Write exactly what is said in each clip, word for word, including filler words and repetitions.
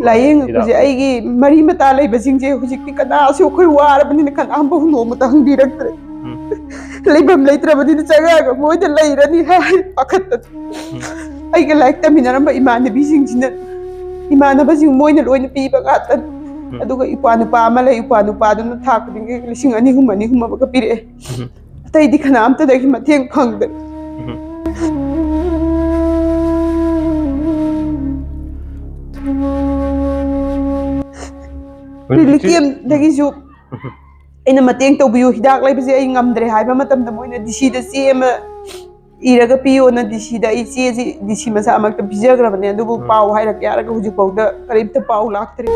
ꯂꯥꯏꯌꯦꯡꯉꯛꯄꯁꯦ ꯍꯤꯗꯥꯛ꯫ ꯑꯩꯒꯤ ꯃꯔꯤ ꯃꯇꯥ ꯂꯩꯕꯁꯤꯡꯁꯦ ꯍꯧꯖꯤꯛꯇꯤ ꯀꯅꯥꯁꯨ ꯑꯩꯈꯣꯏ ꯋꯥꯔꯕꯅꯤꯅ ꯀꯅꯥꯝꯐꯥꯎ ꯅꯣꯡꯃꯇ ꯍꯪꯕꯤꯔꯛꯇ꯭ꯔꯦ꯫ ꯎꯝ꯫ ꯂꯩꯐꯝ ꯂꯩꯇ꯭ꯔꯕꯅꯤꯅ ꯆꯪꯉꯛꯑꯒ ꯃꯣꯏꯗ ꯂꯩꯔꯅꯤ ꯍꯥꯏ ꯄꯥꯈꯠꯇꯅ꯫ ꯎꯝ꯫ ꯑꯩꯒ ꯂꯥꯏꯔꯤꯛ ꯇꯝꯃꯤꯟꯅꯔꯝꯕ ꯏꯃꯥꯟꯅꯕꯤꯁꯤꯡꯁꯤꯅ, ꯏꯃꯥꯟꯅꯕꯁꯤꯡ ꯃꯣꯏꯅ ꯂꯣꯏꯅ ꯄꯤꯕ ꯉꯥꯛꯇꯅꯤ꯫ ꯎꯝ꯫ ꯑꯗꯨꯒ ꯏꯄ꯭ꯋꯥ ꯅꯨꯄꯥ ꯑꯃ ꯂꯩ, ꯏꯄ꯭ꯋꯥ ꯅꯨꯄꯥꯗꯨꯅ ꯊꯥ ꯈꯨꯗꯤꯡꯒꯤ ꯂꯤꯁꯤꯡ ꯑꯅꯤ ꯑꯍꯨꯝ, ꯑꯅꯤ ꯑꯍꯨꯝ ꯑꯃꯒ ꯄꯤꯔꯛꯑꯦ꯫ ꯎꯝ꯫ ꯑꯇꯩꯗꯤ ꯀꯅꯥꯝꯇꯗꯒꯤ ꯃꯇꯦꯡ ꯐꯪꯗꯦ꯫ ꯎꯝ꯫ ꯔꯤꯂꯤꯐ ꯀꯦꯝꯗꯒꯤꯁꯨ ꯎꯝ꯫ ꯑꯩꯅ ꯃꯇꯦꯡ ꯇꯧꯕꯤꯌꯨ, ꯍꯤꯗꯥꯛ ꯂꯩꯕꯁꯦ ꯑꯩ ꯉꯝꯗ꯭ꯔꯦ ꯍꯥꯏꯕ ꯃꯇꯝꯗ ꯃꯣꯏꯅ ꯗꯤ ꯁꯤꯗ ꯆꯦ ꯑꯃ ꯏꯔꯒ ꯄꯤꯌꯣꯅ ꯗꯤ ꯁꯤꯗ ꯑꯩ ꯆꯦꯁꯤ ꯗꯤ ꯁꯤ ꯃꯁꯥꯃꯛꯇ ꯄꯤꯖꯈ꯭ꯔꯕꯅꯦ, ꯑꯗꯨꯕꯨ ꯎꯝ꯫ ꯄꯥꯎ ꯍꯥꯏꯔꯛꯀꯦ ꯍꯥꯏꯔꯒ ꯍꯧꯖꯤꯛꯐꯥꯎꯗ ꯀꯔꯤꯝꯇ ꯄꯥꯎ ꯂꯥꯛꯇ꯭ꯔꯤ꯫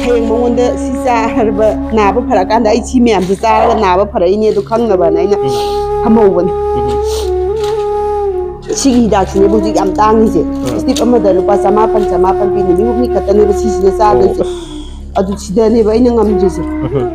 ꯍꯌꯦꯡ ꯃꯉꯣꯟꯗ ꯁꯤ ꯆꯥꯔꯕ, ꯅꯥꯕ ꯐꯔꯀꯥꯟꯗ ꯑꯩ ꯁꯤ ꯃꯌꯥꯝꯁꯦ ꯆꯥꯔꯒ ꯅꯥꯕ ꯐꯔꯛꯏꯅꯦ ꯑꯗꯨ ꯈꯪꯅꯕꯅ ꯑꯩꯅ ꯎꯝ꯫ ꯊꯝꯍꯧꯕꯅꯤ꯫ ꯎꯝ꯫ ꯁꯤꯒꯤ ꯍꯤꯗꯥꯛꯁꯤꯅꯦꯕ ꯍꯧꯖꯤꯛ ꯌꯥꯝ ꯇꯥꯡꯉꯤꯁꯦ꯫ ꯎꯝ꯫ ꯁ꯭ꯇꯤꯞ ꯑꯃꯗ ꯂꯨꯄꯥ ꯆꯃꯥꯄꯟ, ꯆꯃꯥꯄꯟ ꯄꯤ, ꯅꯨꯃꯤꯠ ꯍꯨꯝꯅꯤ ꯈꯛꯇꯅꯦꯕ ꯁꯤꯁꯤꯅ ꯆꯥꯗꯣꯏꯁꯦ꯫ ꯑꯣ꯫ ꯑꯗꯨ ꯁꯤꯗꯅꯦꯕ ꯑꯩꯅ ꯉꯝꯗ꯭ꯔꯤꯁꯦ꯫ ꯎꯝ꯫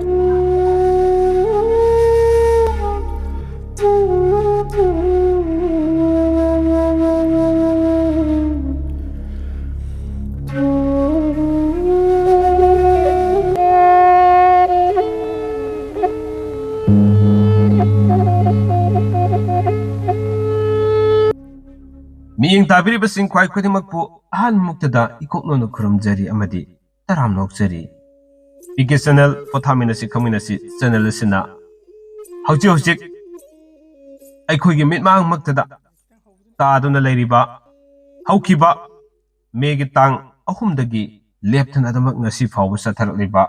ꯃꯤꯠꯌꯦꯡ ꯇꯥꯕꯤꯔꯤꯕꯁꯤꯡ ꯈ꯭ꯋꯥꯏ ꯈꯨꯗꯤꯡꯃꯛꯄꯨ ꯑꯍꯥꯟꯕꯃꯛꯇꯗ ꯏꯀꯣꯛꯅꯅ ꯈꯨꯔꯨꯝꯖꯔꯤ ꯑꯃꯗꯤ ꯇꯔꯥꯝꯅ ꯑꯣꯛꯆꯔꯤ꯫ ꯄꯤ ꯀꯦ ꯆꯦꯅꯦꯜ ꯄꯣꯊꯥꯃꯤꯟꯅꯁꯤ ꯈꯪꯃꯤꯟꯅꯁꯤ ꯆꯦꯅꯦꯜ ꯑꯁꯤꯅ ꯍꯧꯖꯤꯛ ꯍꯧꯖꯤꯛ ꯑꯩꯈꯣꯏꯒꯤ ꯃꯤꯠꯃꯥꯡꯃꯛꯇꯗ ꯇꯥꯗꯨꯅ ꯂꯩꯔꯤꯕ ꯍꯧꯈꯤꯕ ꯃꯦꯒꯤ ꯇꯥꯡ ꯑꯍꯨꯝꯗꯒꯤ ꯂꯦꯞꯇꯅ ꯑꯗꯨꯃꯛ ꯉꯁꯤ ꯐꯥꯎꯕ ꯆꯠꯊꯔꯛꯂꯤꯕ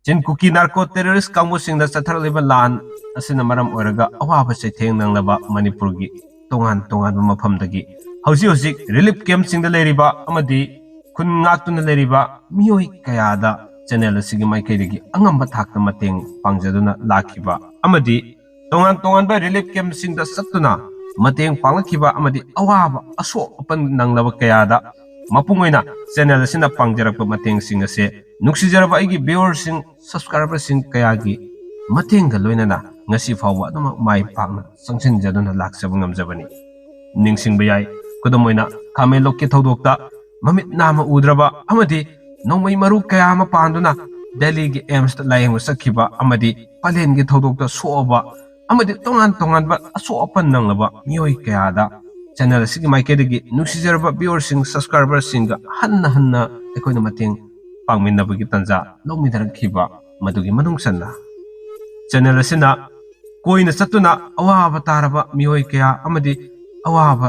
ꯆꯤꯟ ꯀꯨꯀꯤ ꯅꯥꯔꯀꯣ ꯇꯦꯔꯣꯔꯤꯁ ꯀꯥꯡꯕꯨꯁꯤꯡꯅ ꯆꯠꯊꯔꯛꯂꯤꯕ ꯂꯥꯟ ꯑꯁꯤꯅ ꯃꯔꯝ ꯑꯣꯏꯔꯒ ꯑꯋꯥꯕ ꯆꯩꯊꯦꯡ ꯅꯪꯂꯕ ꯃꯅꯤꯄꯨꯔꯒꯤ ꯇꯣꯉꯥꯟ ꯇꯣꯉꯥꯟꯕ ꯃꯐꯝꯗꯒꯤ ꯍꯧꯖꯤꯛ ꯍꯧꯖꯤꯛ ꯔꯤꯂꯤꯐ ꯀꯦꯝꯞꯁꯤꯡꯗ ꯂꯩꯔꯤꯕ ꯑꯃꯗꯤ ꯈꯨꯟ ꯉꯥꯛꯇꯨꯅ ꯂꯩꯔꯤꯕ ꯃꯤꯑꯣꯏ ꯀꯌꯥꯗ ꯆꯦꯅꯦꯜ ꯑꯁꯤꯒꯤ ꯃꯥꯏꯀꯩꯗꯒꯤ ꯑꯉꯝꯕ ꯊꯥꯛꯇ ꯃꯇꯦꯡ ꯄꯥꯡꯖꯗꯨꯅ ꯂꯥꯛꯈꯤꯕ ꯑꯃꯗꯤ ꯇꯣꯉꯥꯟ ꯇꯣꯉꯥꯟꯕ ꯔꯤꯂꯤꯐ ꯀꯦꯝꯞꯁꯤꯡꯗ ꯆꯠꯇꯨꯅ ꯃꯇꯦꯡ ꯄꯥꯡꯂꯛꯈꯤꯕ ꯑꯃꯗꯤ ꯑꯋꯥꯕ ꯑꯁꯣꯛ ꯑꯄꯟ ꯅꯪꯂꯕ ꯀꯌꯥꯗ ꯃꯄꯨꯡ ꯑꯣꯏꯅ ꯆꯦꯅꯦꯜ ꯑꯁꯤꯅ ꯄꯥꯡꯖꯔꯛꯄ ꯃꯇꯦꯡꯁꯤꯡ ꯑꯁꯦ ꯅꯨꯡꯁꯤꯖꯔꯕ ꯑꯩꯒꯤ ꯚ꯭ꯌꯨꯋꯔꯁꯤꯡ, ꯁꯕꯁꯀ꯭ꯔꯥꯏꯕꯔꯁꯤꯡ ꯀꯌꯥꯒꯤ ꯃꯇꯦꯡꯒ ꯂꯣꯏꯅꯅ ꯉꯁꯤ ꯐꯥꯎꯕ ꯑꯗꯨꯃꯛ ꯃꯥꯏ ꯄꯥꯛꯅ ꯆꯪꯁꯤꯟꯖꯗꯨꯅ ꯂꯥꯛꯆꯕ ꯉꯝꯖꯕꯅꯤ꯫ ꯅꯤꯡꯁꯤꯡꯕ ꯌꯥꯏ, ꯈꯨꯗꯝ ꯑꯣꯏꯅ ꯈꯥꯃꯦꯟꯂꯣꯛꯀꯤ ꯊꯧꯗꯣꯛꯇ ꯃꯃꯤꯠ ꯅꯥꯝꯃ ꯎꯗ꯭ꯔꯕ ꯑꯃꯗꯤ ꯅꯣꯡꯃꯩ ꯃꯔꯨ ꯀꯌꯥ ꯑꯃ ꯄꯥꯟꯗꯨꯅ ꯗꯦꯜꯂꯤꯒꯤ ꯑꯦꯝꯁꯇ ꯂꯥꯌꯦꯡꯕ ꯆꯠꯈꯤꯕ ꯑꯃꯗꯤ ꯄꯂꯦꯟꯒꯤ ꯊꯧꯗꯣꯛꯇ ꯁꯣꯛꯑꯕ ꯑꯃꯗꯤ ꯇꯣꯉꯥꯟ ꯇꯣꯉꯥꯟꯕ ꯑꯁꯣꯛ ꯑꯄꯟ ꯅꯪꯂꯕ ꯃꯤꯑꯣꯏ ꯀꯌꯥꯗ ꯆꯦꯅꯦꯜ ꯑꯁꯤꯒꯤ ꯃꯥꯏꯀꯩꯗꯒꯤ ꯅꯨꯡꯁꯤꯖꯔꯕ ꯚ꯭ꯌꯨꯋꯔꯁꯤꯡ, ꯁꯕꯁꯀ꯭ꯔꯥꯏꯕꯔꯁꯤꯡꯒ ꯍꯟꯅ ꯍꯟꯅ ꯑꯩꯈꯣꯏꯅ ꯃꯇꯦꯡ ꯄꯥꯡꯃꯤꯟꯅꯕꯒꯤ ꯇꯥꯟꯖꯥ ꯂꯧꯃꯤꯟꯅꯔꯛꯈꯤꯕ ꯃꯗꯨꯒꯤ ꯃꯅꯨꯡ ꯆꯟꯅ ꯆꯦꯅꯦꯜ ꯑꯁꯤꯅ ꯀꯣꯏꯅ ꯆꯠꯇꯨꯅ ꯑꯋꯥꯕ ꯇꯥꯔꯕ ꯃꯤꯑꯣꯏ ꯀꯌꯥ ꯑꯃꯗꯤ ꯑꯋꯥꯕ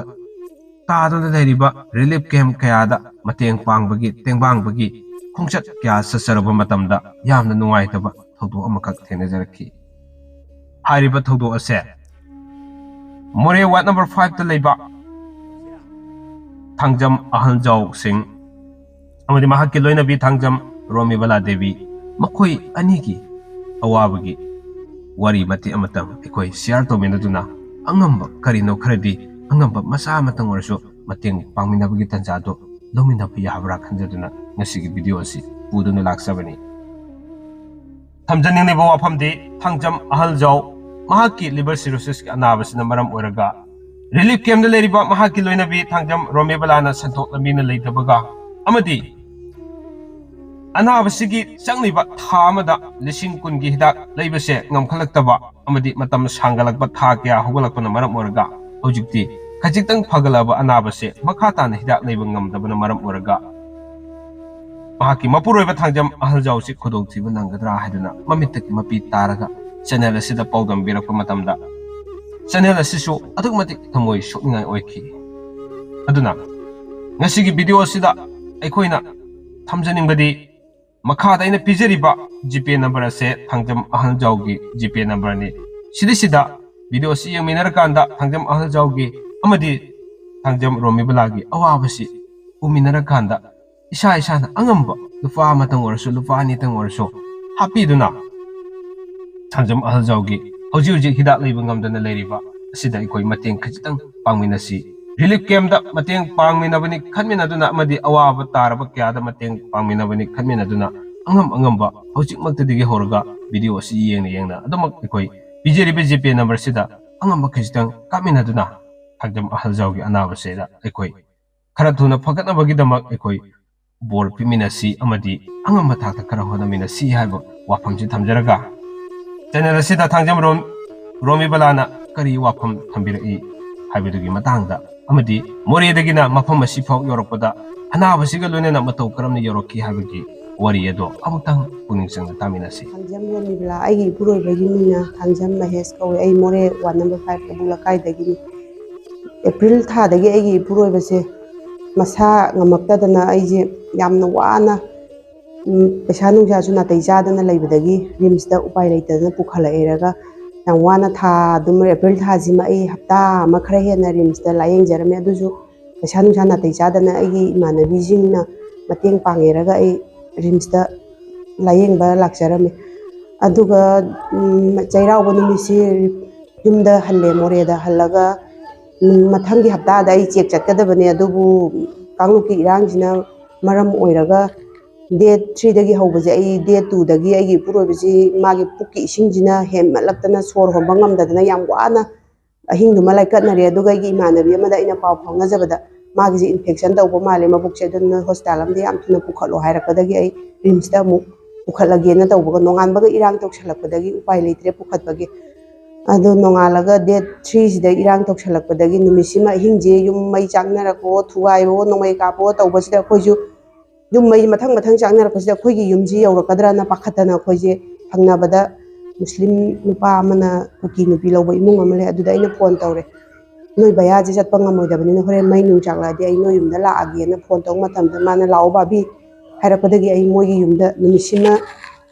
ꯇꯥꯗꯨꯅ ꯂꯩꯔꯤꯕ ꯔꯤꯂꯤꯐ ꯀꯦꯝꯞ ꯀꯌꯥꯗ ꯃꯇꯦꯡ ꯄꯥꯡꯕꯒꯤ, ꯇꯦꯡꯕꯥꯡꯕꯒꯤ ꯈꯣꯡꯆꯠ ꯀꯌꯥ ꯆꯠꯆꯔꯨꯕ ꯃꯇꯝꯗ ꯌꯥꯝꯅ ꯅꯨꯡꯉꯥꯏꯇꯕ ꯊꯧꯗꯣꯛ ꯑꯃꯈꯛ ꯊꯦꯡꯅꯖꯔꯛꯈꯤ꯫ ꯍꯥꯏꯔꯤꯕ ꯊꯧꯗꯣꯛ ꯑꯁꯦ ꯃꯣꯔꯦ ꯋꯥꯔꯗ ꯅꯝꯕꯔ ꯐꯥꯏꯚꯇ ꯂꯩꯕ ꯊꯥꯡꯖꯝ ꯑꯍꯜꯖꯥꯎꯁꯤꯡ ꯑꯃꯗꯤ ꯃꯍꯥꯛꯀꯤ ꯂꯣꯏꯅꯕꯤ ꯊꯥꯡꯖꯝ ꯔꯣꯃꯤꯕꯂꯥ ꯗꯦꯕꯤ, ꯃꯈꯣꯏ ꯑꯅꯤꯒꯤ ꯑꯋꯥꯕꯒꯤ ꯋꯥꯔꯤ ꯃꯇꯦꯛ ꯑꯃꯇꯪ ꯑꯩꯈꯣꯏ ꯁꯤꯌꯥꯔ ꯇꯧꯃꯤꯟꯅꯗꯨꯅ ꯑꯉꯝꯕ ꯀꯔꯤꯅꯣ ꯈꯔꯗꯤ, ꯑꯉꯝꯕ ꯃꯆꯥ ꯑꯃꯇꯪ ꯑꯣꯏꯔꯁꯨ ꯃꯇꯦꯡ ꯄꯥꯡꯃꯤꯟꯅꯕꯒꯤ ꯇꯥꯟꯖꯥꯗꯣ ꯂꯧꯃꯤꯟꯅꯕ ꯌꯥꯕ꯭ꯔꯥ ꯈꯟꯖꯗꯨꯅ ꯉꯁꯤꯒꯤ ꯚꯤꯗꯤꯑꯣ ꯑꯁꯤ ꯄꯨꯗꯨꯅ ꯂꯥꯛꯆꯕꯅꯤ꯫ ꯊꯝꯖꯅꯤꯡꯂꯤꯕ ꯋꯥꯐꯝꯗꯤ ꯊꯥꯡꯖꯝ ꯑꯍꯜꯖꯥꯎ ꯃꯍꯥꯛꯀꯤ ꯂꯤꯚꯔ ꯁꯤꯔꯣꯁꯤꯁꯀꯤ ꯑꯅꯥꯕꯁꯤꯅ ꯃꯔꯝ ꯑꯣꯏꯔꯒ ꯔꯤꯂꯤꯐ ꯀꯦꯝꯞꯇ ꯂꯩꯔꯤꯕ ꯃꯍꯥꯛꯀꯤ ꯂꯣꯏꯅꯕꯤ ꯊꯥꯡꯖꯝ ꯔꯣꯃꯤꯕꯂꯥꯅ ꯁꯦꯟꯊꯣꯛ ꯂꯝꯕꯤꯅ ꯂꯩꯇꯕꯒ ꯑꯃꯗꯤ ꯑꯅꯥꯕꯁꯤꯒꯤ ꯆꯪꯂꯤꯕ ꯊꯥ ꯑꯃꯗ ꯂꯤꯁꯤꯡ ꯀꯨꯟꯒꯤ ꯍꯤꯗꯥꯛ ꯂꯩꯕꯁꯦ ꯉꯝꯈꯠꯂꯛꯇꯕ ꯑꯃꯗꯤ ꯃꯇꯝ ꯁꯥꯡꯒꯠꯂꯛꯄ, ꯊꯥ ꯀꯌꯥ ꯍꯧꯒꯠꯂꯛꯄꯅ ꯃꯔꯝ ꯑꯣꯏꯔꯒ ꯍꯧꯖꯤꯛꯇꯤ ꯈꯖꯤꯛꯇꯪ ꯐꯒꯠꯂꯛꯂꯕ ꯑꯅꯥꯕꯁꯦ ꯃꯈꯥ ꯇꯥꯅ ꯍꯤꯗꯥꯛ ꯂꯩꯕ ꯉꯝꯗꯕꯅ ꯃꯔꯝ ꯑꯣꯏꯔꯒ ꯃꯍꯥꯛꯀꯤ ꯃꯄꯨꯔꯣꯏꯕ ꯊꯥꯡꯖꯝ ꯑꯍꯜꯖꯥꯎꯁꯤ ꯈꯨꯗꯣꯡꯊꯤꯕ ꯅꯪꯒꯗ꯭ꯔꯥ ꯍꯥꯏꯗꯨꯅ ꯃꯃꯤꯠꯇꯒꯤ ꯃꯄꯤ ꯇꯥꯔꯒ ꯆꯦꯅꯦꯜ ꯑꯁꯤꯗ ꯄꯥꯎꯗꯝꯕꯤꯔꯛꯄ ꯃꯇꯝꯗ ꯆꯦꯅꯦꯜ ꯑꯁꯤꯁꯨ ꯑꯗꯨꯛꯀꯤ ꯃꯇꯤꯛ ꯊꯃꯣꯏ ꯁꯣꯛꯅꯤꯡꯉꯥꯏ ꯑꯣꯏꯈꯤ꯫ ꯑꯗꯨꯅ ꯉꯁꯤꯒꯤ ꯚꯤꯗꯤꯑꯣ ꯑꯁꯤꯗ ꯑꯩꯈꯣꯏꯅ ꯊꯝꯖꯅꯤꯡꯕꯗꯤ, ꯃꯈꯥꯗ ꯑꯩꯅ ꯄꯤꯖꯔꯤꯕ ꯖꯤꯄꯦ ꯅꯝꯕꯔ ꯑꯁꯦ ꯊꯥꯡꯖꯝ ꯑꯍꯜꯖꯥꯎꯒꯤ ꯖꯤꯄꯦ ꯅꯝꯕꯔꯅꯤ꯫ ꯁꯤꯗꯩꯁꯤꯗ ꯚꯤꯗꯤꯑꯣ ꯑꯁꯤ ꯌꯦꯡꯃꯤꯟꯅꯔꯀꯥꯟꯗ ꯊꯥꯡꯖꯝ ꯑꯍꯜꯖꯥꯎꯒꯤ ꯑꯃꯗꯤ ꯊꯥꯡꯖꯝ ꯔꯣꯃꯤꯕꯂꯥꯒꯤ ꯑꯋꯥꯕꯁꯤ ꯎꯃꯤꯟꯅꯔꯀꯥꯟꯗ ꯏꯁꯥ ꯏꯁꯥꯅ ꯑꯉꯝꯕ ꯂꯨꯄꯥ ꯑꯃꯇꯪ ꯑꯣꯏꯔꯁꯨ, ꯂꯨꯄꯥ ꯑꯅꯤꯇꯪ ꯑꯣꯏꯔꯁꯨ ꯍꯥꯞꯄꯤꯗꯨꯅ ꯊꯥꯡꯖꯝ ꯑꯍꯜꯖꯥꯎꯒꯤ ꯍꯧꯖꯤꯛ ꯍꯧꯖꯤꯛ ꯍꯤꯗꯥꯛ ꯂꯩꯕ ꯉꯝꯗꯅ ꯂꯩꯔꯤꯕ ꯑꯁꯤꯗ ꯑꯩꯈꯣꯏ ꯃꯇꯦꯡ ꯈꯖꯤꯛꯇꯪ ꯄꯥꯡꯃꯤꯟꯅꯁꯤ꯫ ꯔꯤꯂꯤꯐ ꯀꯦꯝꯞꯇ ꯃꯇꯦꯡ ꯄꯥꯡꯃꯤꯟꯅꯕꯅꯤ ꯈꯟꯃꯤꯟꯅꯗꯨꯅ ꯑꯃꯗꯤ ꯑꯋꯥꯕ ꯇꯥꯔꯕ ꯀꯌꯥꯗ ꯃꯇꯦꯡ ꯄꯥꯡꯃꯤꯟꯅꯕꯅꯤ ꯈꯟꯃꯤꯟꯅꯗꯨꯅ ꯑꯉꯝ ꯑꯉꯝꯕ ꯍꯧꯖꯤꯛꯃꯛꯇꯗꯒꯤ ꯍꯧꯔꯒ ꯚꯤꯗꯤꯑꯣ ꯑꯁꯤ ꯌꯦꯡꯅ ꯌꯦꯡꯅ ꯑꯗꯨꯃꯛ ꯑꯩꯈꯣꯏ ꯄꯤꯖꯔꯤꯕ ꯖꯤꯄꯦ ꯅꯝꯕꯔꯁꯤꯗ ꯑꯉꯝꯕ ꯈꯖꯤꯛꯇꯪ ꯀꯥꯞꯃꯤꯟꯅꯗꯨꯅ ꯊꯥꯡꯖꯝ ꯑꯍꯜꯖꯥꯎꯒꯤ ꯑꯅꯥꯕꯁꯤꯗ ꯑꯩꯈꯣꯏ ꯈꯔ ꯊꯨꯅ ꯐꯒꯠꯅꯕꯒꯤꯗꯃꯛ ꯑꯩꯈꯣꯏ ꯕꯣꯔ ꯄꯤꯃꯤꯟꯅꯁꯤ ꯑꯃꯗꯤ ꯑꯉꯝꯕ ꯊꯥꯛꯇ ꯈꯔ ꯍꯣꯠꯅꯃꯤꯟꯅꯁꯤ ꯍꯥꯏꯕ ꯋꯥꯐꯝꯁꯤ ꯊꯝꯖꯔꯒ, ꯆꯦꯅꯦꯜ ꯑꯁꯤꯗ ꯊꯥꯡꯖꯝ ꯔꯣꯝ-, ꯔꯣꯃꯤꯕꯂꯥꯅ ꯀꯔꯤ ꯋꯥꯐꯝ ꯊꯝꯕꯤꯔꯛꯏ ꯍꯥꯏꯕꯗꯨꯒꯤ ꯃꯇꯥꯡꯗ ꯑꯃꯗꯤ ꯃꯣꯔꯦꯗꯒꯤꯅ ꯃꯐꯝ ꯑꯁꯤꯐꯥꯎ ꯌꯧꯔꯛꯄꯗ ꯑꯅꯥꯕꯁꯤꯒ ꯂꯣꯏꯅꯅ ꯃꯇꯧ ꯀꯔꯝꯅ ꯌꯧꯔꯛꯈꯤ ꯍꯥꯏꯕꯒꯤ ꯋꯥꯔꯤ ꯑꯗꯣ ꯑꯃꯨꯛꯇꯪ ꯄꯨꯛꯅꯤꯡ ꯆꯪꯅ ꯇꯥꯃꯤꯟꯅꯁꯤ꯫ ꯊꯥꯡꯖꯝ ꯔꯣꯃꯤꯕꯂꯥ, ꯑꯩꯒꯤ ꯏꯄꯨꯔꯣꯏꯕꯒꯤ ꯃꯤꯡꯅ ꯊꯥꯡꯖꯝ ꯃꯍꯦꯁ ꯀꯧꯏ꯫ ꯑꯩ ꯃꯣꯔꯦ ꯋꯥꯔꯗ ꯅꯝꯕꯔ ꯐꯥꯏꯚ ꯀꯧꯕꯨ ꯂꯩꯀꯥꯏꯗꯒꯤꯅꯤ꯫ ꯑꯦꯄ꯭ꯔꯤꯜ ꯊꯥꯗꯒꯤ ꯑꯩꯒꯤ ꯏꯄꯨꯔꯣꯏꯕꯁꯦ ꯃꯁꯥ ꯉꯝꯃꯛꯇꯗꯅ ꯑꯩꯁꯦ ꯌꯥꯝꯅ ꯋꯥꯅ, ꯎꯝ, ꯄꯩꯁꯥ ꯅꯨꯡꯁꯥꯁꯨ ꯅꯥꯇꯩ ꯆꯥꯗꯅ ꯂꯩꯕꯗꯒꯤ ꯔꯤꯝꯁꯇ ꯎꯄꯥꯏ ꯂꯩꯇꯗꯅ ꯄꯨꯈꯠꯂꯛꯏꯔꯒ ꯌꯥꯝ ꯋꯥꯅ ꯊꯥ ꯑꯗꯨꯝ, ꯑꯦꯄ꯭ꯔꯤꯜ ꯊꯥꯁꯤꯃ ꯑꯩ ꯍꯞꯇꯥ ꯑꯃ ꯈꯔ ꯍꯦꯟꯅ ꯔꯤꯝꯁꯇ ꯂꯥꯌꯦꯡꯖꯔꯝꯃꯤ꯫ ꯑꯗꯨꯁꯨ ꯄꯩꯁꯥ ꯅꯨꯡꯁꯥ ꯅꯥꯇꯩ ꯆꯥꯗꯅ ꯑꯩꯒꯤ ꯏꯃꯥꯟꯅꯕꯤꯁꯤꯡꯅ ꯃꯇꯦꯡ ꯄꯥꯡꯉꯦꯔꯒ ꯑꯩ ꯔꯤꯝꯁꯇ ꯂꯥꯌꯦꯡꯕ ꯂꯥꯛꯆꯔꯝꯃꯤ꯫ ꯑꯗꯨꯒ, ꯎꯝ, ꯆꯩꯔꯥꯎꯕ ꯅꯨꯃꯤꯠꯁꯤ ꯌꯨꯝꯗ ꯍꯜꯂꯦ, ꯃꯣꯔꯦꯗ ꯍꯜꯂꯒ, ꯎꯝ, ꯃꯊꯪꯒꯤ ꯍꯞꯇꯥꯗ ꯑꯩ ꯆꯦꯛ ꯆꯠꯀꯗꯕꯅꯦ꯫ ꯑꯗꯨꯕꯨ ꯀꯥꯡꯂꯨꯞꯀꯤ ꯏꯔꯥꯡꯁꯤꯅ ꯃꯔꯝ ꯑꯣꯏꯔꯒ ꯗꯦꯠ ꯊ꯭ꯔꯤꯗꯒꯤ ꯍꯧꯕꯁꯦ, ꯑꯩ ꯗꯦꯠ ꯇꯨꯗꯒꯤ ꯑꯩꯒꯤ ꯏꯄꯨꯔꯣꯏꯕꯁꯤ ꯃꯥꯒꯤ ꯄꯨꯛꯀꯤ ꯏꯁꯤꯡꯁꯤꯅ ꯍꯦꯟꯃꯠꯂꯛꯇꯅ ꯁꯣꯔ ꯍꯣꯟꯕ ꯉꯝꯗꯗꯅ ꯌꯥꯝ ꯋꯥꯅ ꯑꯍꯤꯡꯗꯨꯃ ꯂꯥꯏꯀꯠꯅꯔꯦ꯫ ꯑꯗꯨꯒ ꯑꯩꯒꯤ ꯏꯃꯥꯟꯅꯕꯤ ꯑꯃꯗ ꯑꯩꯅ ꯄꯥꯎ ꯐꯥꯎꯅꯖꯕꯗ ꯃꯥꯒꯤꯁꯦ ꯏꯟꯐꯦꯛꯁꯟ ꯇꯧꯕ ꯃꯥꯜꯂꯦ ꯃꯕꯨꯛꯁꯦ, ꯑꯗꯨꯅ ꯍꯣꯁꯄꯤꯇꯥꯜ ꯑꯃꯗ ꯌꯥꯝ ꯊꯨꯅ ꯄꯨꯈꯠꯂꯣ ꯍꯥꯏꯔꯛꯄꯗꯒꯤ ꯑꯩ ꯔꯤꯝꯁꯇ ꯑꯃꯨꯛ ꯄꯨꯈꯠꯂꯒꯦꯅ ꯇꯧꯕꯒ, ꯅꯣꯡꯉꯥꯟꯕꯒ ꯏꯔꯥꯡ ꯇꯧꯁꯜꯂꯛꯄꯗꯒꯤ ꯎꯄꯥꯏ ꯂꯩꯇ꯭ꯔꯦ ꯄꯨꯈꯠꯄꯒꯤ꯫ ꯑꯗꯣ ꯅꯣꯡꯉꯥꯜꯂꯒ ꯗꯦꯠ ꯊ꯭ꯔꯤꯁꯤꯗ ꯏꯔꯥꯡ ꯇꯧꯁꯜꯂꯛꯄꯗꯒꯤ ꯅꯨꯃꯤꯠꯁꯤꯃ ꯑꯍꯤꯡꯁꯦ ꯌꯨꯝ ꯃꯩ ꯆꯥꯛꯅꯔꯛꯄꯣ, ꯊꯨꯒꯥꯏꯕꯣ, ꯅꯣꯡꯃꯩ ꯀꯥꯞꯄꯣ ꯇꯧꯕꯁꯤꯗ ꯑꯩꯈꯣꯏꯁꯨ ꯌꯨꯝ ꯃꯩ ꯃꯊꯪ ꯃꯊꯪ ꯆꯥꯛꯅꯔꯛꯄꯁꯤꯗ ꯑꯩꯈꯣꯏꯒꯤ ꯌꯨꯝꯁꯤ ꯌꯧꯔꯛꯀꯗ꯭ꯔꯅ ꯄꯥꯈꯠꯇꯅ ꯑꯩꯈꯣꯏꯁꯦ ꯊꯪꯅꯕꯗ ꯃꯨꯁꯂꯤꯝ ꯅꯨꯄꯥ ꯑꯃꯅ ꯀꯨꯀꯤ ꯅꯨꯄꯤ ꯂꯧꯕ ꯏꯃꯨꯡ ꯑꯃ ꯂꯩ, ꯑꯗꯨꯗ ꯑꯩꯅ ꯐꯣꯟ ꯇꯧꯔꯦ꯫ ꯅꯣꯏ ꯚꯩꯌꯥꯁꯦ ꯆꯠꯄ ꯉꯝꯃꯣꯏꯗꯕꯅꯤꯅ ꯍꯣꯔꯦꯟ ꯃꯩ ꯅꯨꯡ ꯆꯥꯛꯂꯛꯑꯗꯤ ꯑꯩ ꯅꯣꯏ ꯌꯨꯝꯗ ꯂꯥꯛꯑꯒꯦꯅ ꯐꯣꯟ ꯇꯧꯕ ꯃꯇꯝꯗ ꯃꯥꯅ "ꯂꯥꯛꯑꯣ ꯚꯥꯕꯤ" ꯍꯥꯏꯔꯛꯄꯗꯒꯤ ꯑꯩ ꯃꯣꯏꯒꯤ ꯌꯨꯝꯗ ꯅꯨꯃꯤꯠꯁꯤꯃ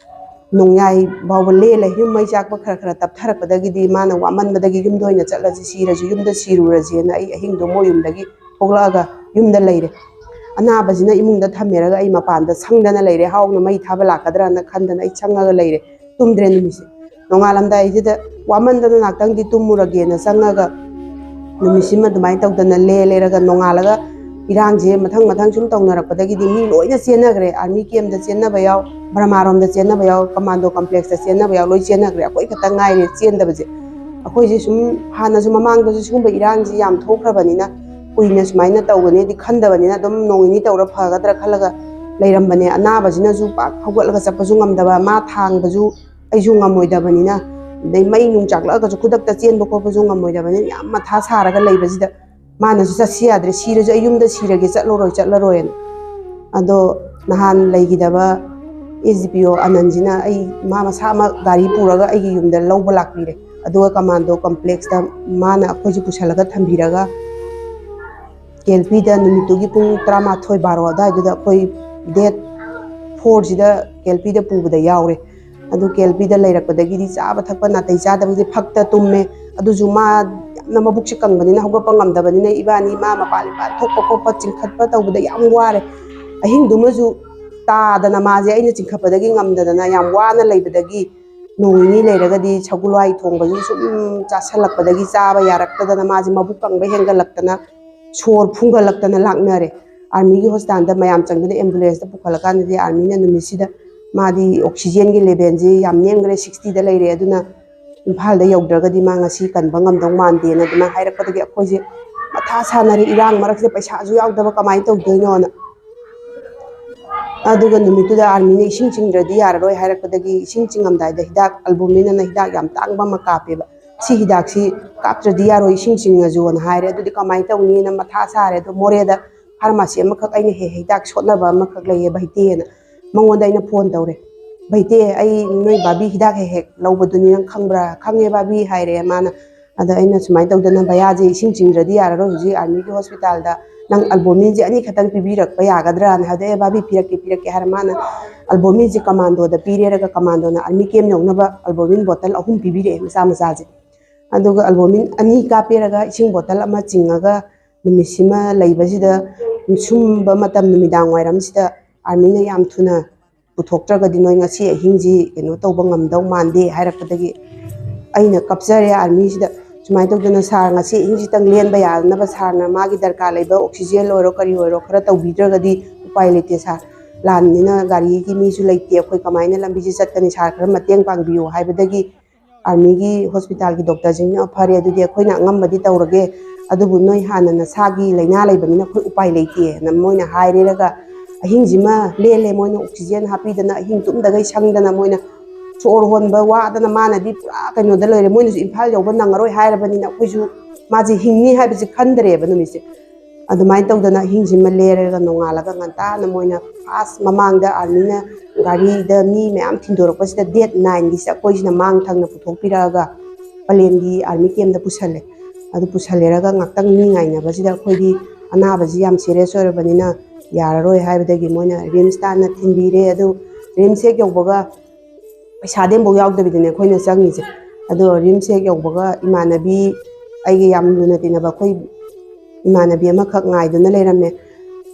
ꯅꯣꯡꯌꯥꯏ ꯐꯥꯎꯕ ꯂꯦꯜꯂꯦ꯫ ꯌꯨꯝ ꯃꯩ ꯆꯥꯛꯄ ꯈꯔ ꯈꯔ ꯇꯞꯊꯔꯛꯄꯗꯒꯤꯗꯤ ꯃꯥꯅ ꯋꯥꯃꯟꯕꯗꯒꯤ "ꯌꯨꯝꯗ ꯑꯣꯏꯅ ꯆꯠꯂꯁꯤ, ꯁꯤꯔꯁꯨ ꯌꯨꯝꯗ ꯁꯤꯔꯨꯔꯁꯦꯅ" ꯑꯩ ꯑꯍꯤꯡꯗꯣ ꯃꯣꯏ ꯌꯨꯝꯗꯒꯤ ꯊꯣꯛꯂꯛꯑꯒ ꯌꯨꯝꯗ ꯂꯩꯔꯦ꯫ ꯑꯅꯥꯕꯁꯤꯅ ꯏꯃꯨꯡꯗ ꯊꯝꯃꯦꯔꯒ ꯑꯩ ꯃꯄꯥꯟꯗ ꯁꯪꯗꯅ ꯂꯩꯔꯦ꯫ ꯍꯥꯎꯅ ꯃꯩ ꯊꯥꯕ ꯂꯥꯛꯀꯗ꯭ꯔꯅ ꯈꯟꯗꯅ ꯑꯩ ꯁꯪꯉꯒ ꯂꯩꯔꯦ꯫ ꯇꯨꯝꯗ꯭ꯔꯦ ꯅꯨꯃꯤꯠꯁꯦ꯫ ꯅꯣꯡꯉꯥꯜꯂꯝꯗꯥꯏꯁꯤꯗ ꯋꯥꯃꯟꯗꯅ ꯉꯥꯛꯇꯪꯗꯤ ꯇꯨꯝꯃꯨꯔꯒꯦꯅ ꯆꯪꯉꯒ ꯅꯨꯃꯤꯠꯁꯤꯃ ꯑꯗꯨꯃꯥꯏꯅ ꯇꯧꯗꯅ ꯂꯦꯜꯂꯦꯔꯒ ꯅꯣꯡꯉꯥꯜꯂꯒ ꯏꯔꯥꯡꯁꯦ ꯃꯊꯪ ꯃꯊꯪ ꯁꯨꯝ ꯇꯧꯅꯔꯛꯄꯗꯒꯤꯗꯤ ꯃꯤ ꯂꯣꯏꯅ ꯆꯦꯟꯅꯈ꯭ꯔꯦ꯫ ꯑꯥꯔꯃꯤ ꯀꯦꯝꯗ ꯆꯦꯟꯅꯕ ꯌꯥꯎ, ꯕꯔꯃꯥꯔꯣꯝꯗ ꯆꯦꯟꯅꯕ ꯌꯥꯎ, ꯀꯃꯥꯟꯗꯣ ꯀꯝꯄ꯭ꯂꯦꯛꯁꯇ ꯆꯦꯟꯅꯕ ꯌꯥꯎ, ꯂꯣꯏ ꯆꯦꯟꯅꯈ꯭ꯔꯦ꯫ ꯑꯩꯈꯣꯏ ꯈꯛꯇ ꯉꯥꯏꯔꯦ ꯆꯦꯟꯗꯕꯁꯦ꯫ ꯑꯩꯈꯣꯏꯁꯦ ꯁꯨꯝ ꯍꯥꯟꯅꯁꯨ ꯃꯃꯥꯡꯗꯁꯨ ꯁꯤꯒꯨꯝꯕ ꯏꯔꯥꯡꯁꯤ ꯌꯥꯝ ꯊꯣꯛꯈ꯭ꯔꯕꯅꯤꯅ ꯀꯨꯏꯅ ꯁꯨꯃꯥꯏꯅ ꯇꯧꯒꯅꯤꯗꯤ ꯈꯟꯗꯕꯅꯤꯅ ꯑꯗꯨꯝ ꯅꯣꯡ ꯅꯤꯅꯤ ꯇꯧꯔ ꯐꯒꯗ꯭ꯔꯥ ꯈꯜꯂꯒ ꯂꯩꯔꯝꯕꯅꯦ꯫ ꯑꯅꯥꯕꯁꯤꯅꯁꯨ ꯄꯥꯛ ꯍꯧꯒꯠꯂꯒ ꯆꯠꯄꯁꯨ ꯉꯝꯗꯕ, ꯃꯥ ꯊꯥꯡꯕꯁꯨ ꯑꯩꯁꯨ ꯉꯝꯃꯣꯏꯗꯕꯅꯤꯅ, ꯑꯗꯩ ꯃꯩ ꯅꯨꯡ ꯆꯥꯛꯂꯛꯑꯒꯁꯨ ꯈꯨꯗꯛꯇ ꯆꯦꯟꯕ ꯈꯣꯠꯄꯁꯨ ꯉꯝꯃꯣꯏꯗꯕꯅꯤꯅ ꯌꯥꯝ ꯃꯊꯥ ꯁꯥꯔꯒ ꯂꯩꯕꯁꯤꯗ ꯃꯥꯅꯁꯨ "ꯆꯠꯁꯤ ꯌꯥꯗ꯭ꯔꯦ, ꯁꯤꯔꯁꯨ ꯑꯩ ꯌꯨꯝꯗ ꯁꯤꯔꯒꯦ, ꯆꯠꯂꯔꯣꯏ, ꯆꯠꯂꯔꯣꯏꯅ"꯫ ꯑꯗꯣ ꯅꯍꯥꯟ ꯂꯩꯈꯤꯗꯕ ꯑꯦꯁ ꯗꯤ ꯄꯤ ꯑꯣ ꯑꯅꯟꯁꯤꯅ ꯑꯩ ꯃꯥ ꯃꯁꯥ ꯑꯃ ꯒꯥꯔꯤ ꯄꯨꯔꯒ ꯑꯩꯒꯤ ꯌꯨꯝꯗ ꯂꯧꯕ ꯂꯥꯛꯄꯤꯔꯦ꯫ ꯑꯗꯨꯒ ꯀꯃꯥꯟꯗꯣ ꯀꯝꯄ꯭ꯂꯦꯛꯁꯇ ꯃꯥꯅ ꯑꯩꯈꯣꯏꯁꯦ ꯄꯨꯁꯜꯂꯒ ꯊꯝꯕꯤꯔꯒ ꯀꯦꯜꯄꯤꯗ ꯅꯨꯃꯤꯠꯇꯨꯒꯤ ꯄꯨꯡ ꯇꯔꯥꯃꯥꯊꯣꯏ ꯕꯥꯔꯣ ꯑꯗꯨꯋꯥꯏꯗꯨꯗ ꯑꯩꯈꯣꯏ ꯗꯦꯠ ꯐꯣꯔꯁꯤꯗ ꯀꯦꯜꯄꯤꯗ ꯄꯨꯕꯗ ꯌꯥꯎꯔꯦ꯫ ꯑꯗꯨ ꯀꯦꯜꯄꯤꯗ ꯂꯩꯔꯛꯄꯗꯒꯤꯗꯤ ꯆꯥꯕ ꯊꯛꯄ ꯅꯥꯇꯩ ꯆꯥꯗꯕꯁꯦ ꯐꯛꯇ ꯇꯨꯝꯃꯦ꯫ ꯑꯗꯨꯁꯨ ꯃꯥ ꯌꯥꯝꯅ ꯃꯕꯨꯛꯁꯦ ꯀꯪꯕꯅꯤꯅ ꯍꯧꯒꯠꯄ ꯉꯝꯗꯕꯅꯤꯅ ꯏꯕꯥꯅꯤ ꯃꯥ ꯃꯄꯥꯟ ꯏꯄꯥꯟ ꯊꯣꯛꯄ ꯈꯣꯠꯄ ꯆꯤꯡꯈꯠꯄ ꯇꯧꯕꯗ ꯌꯥꯝ ꯋꯥꯔꯦ꯫ ꯑꯍꯤꯡꯗꯨꯃꯁꯨ ꯇꯥꯗꯅ ꯃꯥꯁꯦ ꯑꯩꯅ ꯆꯤꯡꯈꯠꯄꯗꯒꯤ ꯉꯝꯗꯗꯅ ꯌꯥꯝ ꯋꯥꯅ ꯂꯩꯕꯗꯒꯤ ꯅꯣꯡ ꯅꯤꯅꯤ ꯂꯩꯔꯒꯗꯤ ꯁꯒꯣꯜꯍꯋꯥꯏ ꯊꯣꯡꯕꯁꯨ ꯁꯨꯝ ꯆꯥꯁꯜꯂꯛꯄꯗꯒꯤ ꯆꯥꯕ ꯌꯥꯔꯛꯇꯗꯅ ꯃꯥꯁꯦ ꯃꯕꯨꯛ ꯀꯪꯕ ꯍꯦꯟꯒꯠꯂꯛꯇꯅ ꯁꯣꯔ ꯐꯨꯟꯒꯠꯂꯛꯇꯅ ꯂꯥꯛꯅꯔꯦ꯫ ꯑꯥꯔꯃꯤꯒꯤ ꯍꯣꯁꯄꯤꯇꯥꯜꯗ ꯃꯌꯥꯝ ꯆꯪꯗꯅ ꯑꯦꯝꯕꯨꯂꯦꯟꯁꯇ ꯄꯨꯈꯠꯂꯀꯥꯟꯗꯗꯤ ꯑꯥꯔꯃꯤꯅ ꯅꯨꯃꯤꯠꯁꯤꯗ ꯃꯥꯗꯤ ꯑꯣꯛꯁꯤꯖꯦꯟꯒꯤ ꯂꯦꯚꯦꯜꯁꯦ ꯌꯥꯝ ꯅꯦꯝꯈ꯭ꯔꯦ, ꯁꯤꯛꯁꯇꯤꯗ ꯂꯩꯔꯦ, ꯑꯗꯨꯅ ꯏꯝꯐꯥꯜꯗ ꯌꯧꯗ꯭ꯔꯒꯗꯤ ꯃꯥ ꯉꯁꯤ ꯀꯟꯕ ꯉꯝꯗꯧ ꯃꯥꯟꯗꯦꯅ ꯑꯗꯨꯃꯥꯏꯅ ꯍꯥꯏꯔꯛꯄꯗꯒꯤ ꯑꯩꯈꯣꯏꯁꯦ ꯃꯊꯥ ꯁꯥꯟꯅꯔꯦ꯫ ꯏꯔꯥꯡ ꯃꯔꯛꯁꯤꯗ ꯄꯩꯁꯥꯁꯨ ꯌꯥꯎꯗꯕ, ꯀꯃꯥꯏꯅ ꯇꯧꯗꯣꯏꯅꯣꯅ꯫ ꯑꯗꯨꯒ ꯅꯨꯃꯤꯠꯇꯨꯗ ꯑꯥꯔꯃꯤꯅ ꯏꯁꯤꯡ ꯆꯤꯡꯗ꯭ꯔꯗꯤ ꯌꯥꯔꯔꯣꯏ ꯍꯥꯏꯔꯛꯄꯗꯒꯤ ꯏꯁꯤꯡ ꯆꯤꯡꯉꯝꯗꯥꯏꯗ ꯍꯤꯗꯥꯛ ꯑꯜꯕꯨꯃꯤꯟ ꯑꯅ ꯍꯤꯗꯥꯛ ꯌꯥꯝ ꯇꯥꯡꯕ ꯑꯃ ꯀꯥꯞꯄꯦꯕ꯫ "ꯁꯤ ꯍꯤꯗꯥꯛꯁꯤ ꯀꯥꯞꯇ꯭ꯔꯗꯤ ꯌꯥꯔꯣꯏ, ꯏꯁꯤꯡ ꯆꯤꯡꯉꯁꯨꯅ" ꯍꯥꯏꯔꯦ꯫ ꯑꯗꯨꯗꯤ ꯀꯃꯥꯏꯅ ꯇꯧꯅꯤꯅ ꯃꯊꯥ ꯁꯥꯔꯦ꯫ ꯑꯗꯣ ꯃꯣꯔꯦꯗ ꯐꯥꯔꯃꯥꯁꯤ ꯑꯃꯈꯛ ꯑꯩꯅ ꯍꯦꯛ ꯍꯤꯗꯥꯛ ꯁꯣꯠꯅꯕ ꯑꯃꯈꯛ ꯂꯩꯌꯦ ꯚꯩꯇꯦꯅ, ꯃꯉꯣꯟꯗ ꯑꯩꯅ ꯐꯣꯟ ꯇꯧꯔꯦ꯫ "ꯚꯩꯇꯦ, ꯑꯩ ꯅꯣꯏ ꯕꯥꯕꯤ ꯍꯤꯗꯥꯛ ꯍꯦꯛ ꯍꯦꯛ ꯂꯧꯕꯗꯨꯅꯤ, ꯅꯪ ꯈꯪꯕ꯭ꯔꯥ?" "ꯈꯪꯉꯦ ꯕꯥꯕꯤ" ꯍꯥꯏꯔꯦ꯫ ꯃꯥꯅ ꯑꯗ ꯑꯩꯅ ꯁꯨꯃꯥꯏꯅ ꯇꯧꯗꯅ, "ꯚꯩꯌꯥꯁꯦ ꯏꯁꯤꯡ ꯆꯤꯡꯗ꯭ꯔꯗꯤ ꯌꯥꯔꯔꯣꯏ, ꯍꯧꯖꯤꯛ ꯑꯥꯔꯃꯤꯒꯤ ꯍꯣꯁꯄꯤꯇꯥꯜꯗ ꯅꯪ ꯑꯜꯕꯨꯃꯤꯟꯁꯦ ꯑꯅꯤꯈꯛꯇꯪ ꯄꯤꯕꯤꯔꯛꯄ ꯌꯥꯒꯗ꯭ꯔꯥꯅ?" ꯍꯥꯏꯕꯗ, "ꯑꯦ ꯚꯥꯕꯤ, ꯄꯤꯔꯛꯀꯦ, ꯄꯤꯔꯛꯀꯦ" ꯍꯥꯏꯔ ꯃꯥꯅ ꯑꯜꯕꯨꯃꯤꯟꯁꯦ ꯀꯃꯥꯟꯗꯣꯗ ꯄꯤꯔꯦꯔꯒ ꯀꯃꯥꯟꯗꯣꯅ ꯑꯥꯔꯃꯤ ꯀꯦꯝ ꯌꯧꯅꯕ ꯑꯜꯕꯨꯃꯤꯟ ꯕꯣꯇꯜ ꯑꯍꯨꯝ ꯄꯤꯕꯤꯔꯛꯑꯦ, ꯃꯆꯥ ꯃꯆꯥꯁꯦ꯫ ꯑꯗꯨꯒ ꯑꯜꯕꯨꯃꯤꯟ ꯑꯅꯤ ꯀꯥꯞꯄꯦꯔꯒ ꯏꯁꯤꯡ ꯕꯣꯇꯜ ꯑꯃ ꯆꯤꯡꯉꯒ ꯅꯨꯃꯤꯠꯁꯤꯃ ꯂꯩꯕꯁꯤꯗ ꯁꯨꯝꯕ ꯃꯇꯝ ꯅꯨꯃꯤꯗꯥꯡ ꯋꯥꯏꯔꯝꯁꯤꯗ ꯑꯥꯔꯃꯤꯅ ꯌꯥꯝ ꯊꯨꯅ ꯄꯨꯊꯣꯛꯇ꯭ꯔꯒꯗꯤ ꯅꯣꯏ ꯉꯁꯤ ꯑꯍꯤꯡꯁꯤ ꯀꯩꯅꯣ ꯇꯧꯕ ꯉꯝꯗꯧ ꯃꯥꯟꯗꯦ ꯍꯥꯏꯔꯛꯄꯗꯒꯤ ꯑꯩꯅ ꯀꯞꯆꯔꯦ ꯑꯥꯔꯃꯤꯁꯤꯗ꯫ ꯁꯨꯃꯥꯏꯅ ꯇꯧꯗꯅ, "ꯁꯥꯔ, ꯉꯁꯤ ꯑꯍꯤꯡꯁꯤꯇꯪ ꯂꯦꯟꯕ ꯌꯥꯅꯕ ꯁꯥꯔꯅ ꯃꯥꯒꯤ ꯗꯔꯀꯥꯔ ꯂꯩꯕ ꯑꯣꯛꯁꯤꯖꯦꯟ ꯑꯣꯏꯔꯣ ꯀꯔꯤ ꯑꯣꯏꯔꯣ ꯈꯔ ꯇꯧꯕꯤꯗ꯭ꯔꯒꯗꯤ ꯎꯄꯥꯏ ꯂꯩꯇꯦ ꯁꯥꯔ, ꯂꯥꯟꯅꯤꯅ ꯒꯥꯔꯤꯒꯤ ꯃꯤꯁꯨ ꯂꯩꯇꯦ, ꯑꯩꯈꯣꯏ ꯀꯃꯥꯏꯅ ꯂꯝꯕꯤꯁꯤ ꯆꯠꯀꯅꯤ ꯁꯥꯔ, ꯈꯔ ꯃꯇꯦꯡ ꯄꯥꯡꯕꯤꯌꯨ" ꯍꯥꯏꯕꯗꯒꯤ ꯑꯥꯔꯃꯤꯒꯤ ꯍꯣꯁꯄꯤꯇꯥꯜꯒꯤ ꯗꯣꯛꯇꯔꯁꯤꯡꯅ, "ꯐꯔꯦ, ꯑꯗꯨꯗꯤ ꯑꯩꯈꯣꯏꯅ ꯑꯉꯝꯕꯗꯤ ꯇꯧꯔꯒꯦ, ꯑꯗꯨꯕꯨ ꯅꯣꯏ ꯍꯥꯟꯅ ꯅꯁꯥꯒꯤ ꯂꯥꯏꯅꯥ ꯂꯩꯕꯅꯤꯅ ꯑꯩꯈꯣꯏ ꯎꯄꯥꯏ ꯂꯩꯇꯦꯅ" ꯃꯣꯏꯅ ꯍꯥꯏꯔꯦꯔꯒ ꯑꯍꯤꯡꯁꯤꯃ ꯂꯦꯜꯂꯦ꯫ ꯃꯣꯏꯅ ꯑꯣꯛꯁꯤꯖꯦꯟ ꯍꯥꯞꯄꯤꯗꯅ, ꯑꯍꯤꯡ ꯇꯨꯝꯗꯈꯩ ꯁꯪꯗꯅ, ꯃꯣꯏꯅ ꯁꯣꯔ ꯍꯣꯟꯕ ꯋꯥꯗꯅ, ꯃꯥꯅꯗꯤ ꯄꯨꯔꯥ ꯀꯩꯅꯣꯗ ꯂꯩꯔꯦ, ꯃꯣꯏꯅꯁꯨ ꯏꯝꯐꯥꯜ ꯌꯧꯕ ꯅꯪꯉꯔꯣꯏ ꯍꯥꯏꯔꯕꯅꯤꯅ ꯑꯩꯈꯣꯏꯁꯨ ꯃꯥꯁꯦ ꯍꯤꯡꯅꯤ ꯍꯥꯏꯕꯁꯦ ꯈꯟꯗ꯭ꯔꯦꯕ ꯅꯨꯃꯤꯠꯁꯦ꯫ ꯑꯗꯨꯃꯥꯏꯅ ꯇꯧꯗꯅ ꯑꯍꯤꯡꯁꯤꯃ ꯂꯦꯜꯂꯒ ꯅꯣꯡꯉꯥꯜꯂꯒ ꯉꯟꯇꯥꯅ ꯃꯣꯏꯅ ꯐꯥꯔꯁ ꯃꯃꯥꯡꯗ ꯑꯥꯔꯃꯤꯅ ꯒꯥꯔꯤꯗ ꯃꯤ ꯃꯌꯥꯝ ꯊꯤꯟꯗꯣꯔꯛꯄꯁꯤꯗ ꯗꯦꯠ ꯅꯥꯏꯟꯒꯤꯁꯤꯗ ꯑꯩꯈꯣꯏꯁꯤꯅ ꯃꯥꯡ ꯊꯪꯅ ꯄꯨꯊꯣꯛꯄꯤꯔꯛꯑꯒ ꯄꯂꯦꯟꯒꯤ ꯑꯥꯔꯃꯤ ꯀꯦꯝꯗ ꯄꯨꯁꯜꯂꯦ꯫ ꯑꯗꯨ ꯄꯨꯁꯜꯂꯦꯔꯒ ꯉꯥꯛꯇꯪ ꯃꯤ ꯉꯥꯏꯅꯕꯁꯤꯗ ꯑꯩꯈꯣꯏꯗꯤ ꯑꯅꯥꯕꯁꯤ ꯌꯥꯝ ꯁꯤꯔꯤꯌꯁ ꯑꯣꯏꯔꯕꯅꯤꯅ ꯌꯥꯔꯔꯣꯏ ꯍꯥꯏꯕꯗꯒꯤ ꯃꯣꯏꯅ ꯔꯤꯝꯁ ꯇꯥꯟꯅ ꯊꯤꯟꯕꯤꯔꯦ꯫ ꯑꯗꯨ ꯔꯤꯝꯁ ꯍꯦꯛ ꯌꯧꯕꯒ ꯄꯩꯁꯥꯗꯤ ꯑꯃꯐꯥꯎ ꯌꯥꯎꯗꯕꯤꯗꯅꯦ ꯑꯩꯈꯣꯏꯅ ꯆꯪꯉꯤꯁꯦ꯫ ꯑꯗꯣ ꯔꯤꯝꯁ ꯍꯦꯛ ꯌꯧꯕꯒ ꯏꯃꯥꯟꯅꯕꯤ, ꯑꯩꯒꯤ ꯌꯥꯝ ꯂꯨꯅ ꯇꯤꯟꯅꯕ ꯑꯩꯈꯣꯏ ꯏꯃꯥꯟꯅꯕꯤ ꯑꯃꯈꯛ ꯉꯥꯏꯗꯨꯅ ꯂꯩꯔꯝꯃꯦ꯫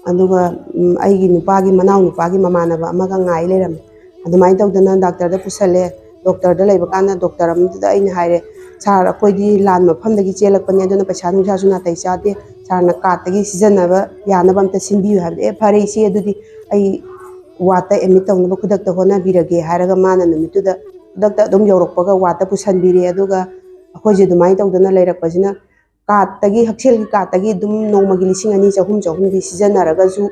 ꯑꯗꯨꯒ, ꯎꯝ, ꯑꯩꯒꯤ ꯅꯨꯄꯥꯒꯤ ꯃꯅꯥꯎ ꯅꯨꯄꯥꯒꯤ ꯃꯃꯥꯟꯅꯕ ꯑꯃꯒ ꯉꯥꯏ ꯂꯩꯔꯝꯃꯦ꯫ ꯑꯗꯨꯃꯥꯏꯅ ꯇꯧꯗꯅ ꯗꯥꯛꯇꯔꯗ ꯄꯨꯁꯜꯂꯦ꯫ ꯗꯣꯛꯇꯔꯗ ꯂꯩꯕ ꯀꯥꯟꯗ ꯗꯣꯛꯇꯔ ꯑꯃꯗꯨꯗ ꯑꯩꯅ ꯍꯥꯏꯔꯦ, "ꯁꯥꯔ, ꯑꯩꯈꯣꯏꯗꯤ ꯂꯥꯟ ꯃꯐꯝꯗꯒꯤ ꯆꯦꯜꯂꯛꯄꯅꯦ, ꯑꯗꯨꯅ ꯄꯩꯁꯥ ꯅꯨꯡꯁꯥꯁꯨ ꯅꯥꯇꯩ ꯆꯥꯗꯦ, ꯁꯥꯔꯅ ꯀꯥꯔꯠꯇꯒꯤ ꯁꯤꯖꯤꯟꯅꯕ ꯌꯥꯅꯕ ꯑꯝꯇ ꯁꯤꯟꯕꯤꯌꯨ" ꯍꯥꯏꯕꯗ, "ꯑꯦ, ꯐꯔꯦ ꯏꯆꯦ, ꯑꯗꯨꯗꯤ ꯑꯩ ꯋꯥꯔꯠꯇ ꯑꯦꯗꯃꯤꯠ ꯇꯧꯅꯕ ꯈꯨꯗꯛꯇ ꯍꯣꯠꯅꯕꯤꯔꯒꯦ" ꯍꯥꯏꯔꯒ ꯃꯥꯅ ꯅꯨꯃꯤꯠꯇꯨꯗ ꯈꯨꯗꯛꯇ ꯑꯗꯨꯝ ꯌꯧꯔꯛꯄꯒ ꯋꯥꯔꯠꯇ ꯄꯨꯁꯟꯕꯤꯔꯦ꯫ ꯑꯗꯨꯒ ꯑꯩꯈꯣꯏꯁꯦ ꯑꯗꯨꯃꯥꯏꯅ ꯇꯧꯗꯅ ꯂꯩꯔꯛꯄꯁꯤꯅ ꯀꯥꯔꯠꯇꯒꯤ, ꯍꯛꯁꯦꯜꯒꯤ ꯀꯥꯔꯠꯇꯒꯤ ꯑꯗꯨꯝ ꯅꯣꯡꯃꯒꯤ ꯂꯤꯁꯤꯡ ꯑꯅꯤ ꯆꯍꯨꯝ ꯆꯍꯨꯝꯗꯤ ꯁꯤꯖꯤꯟꯅꯔꯒꯁꯨ,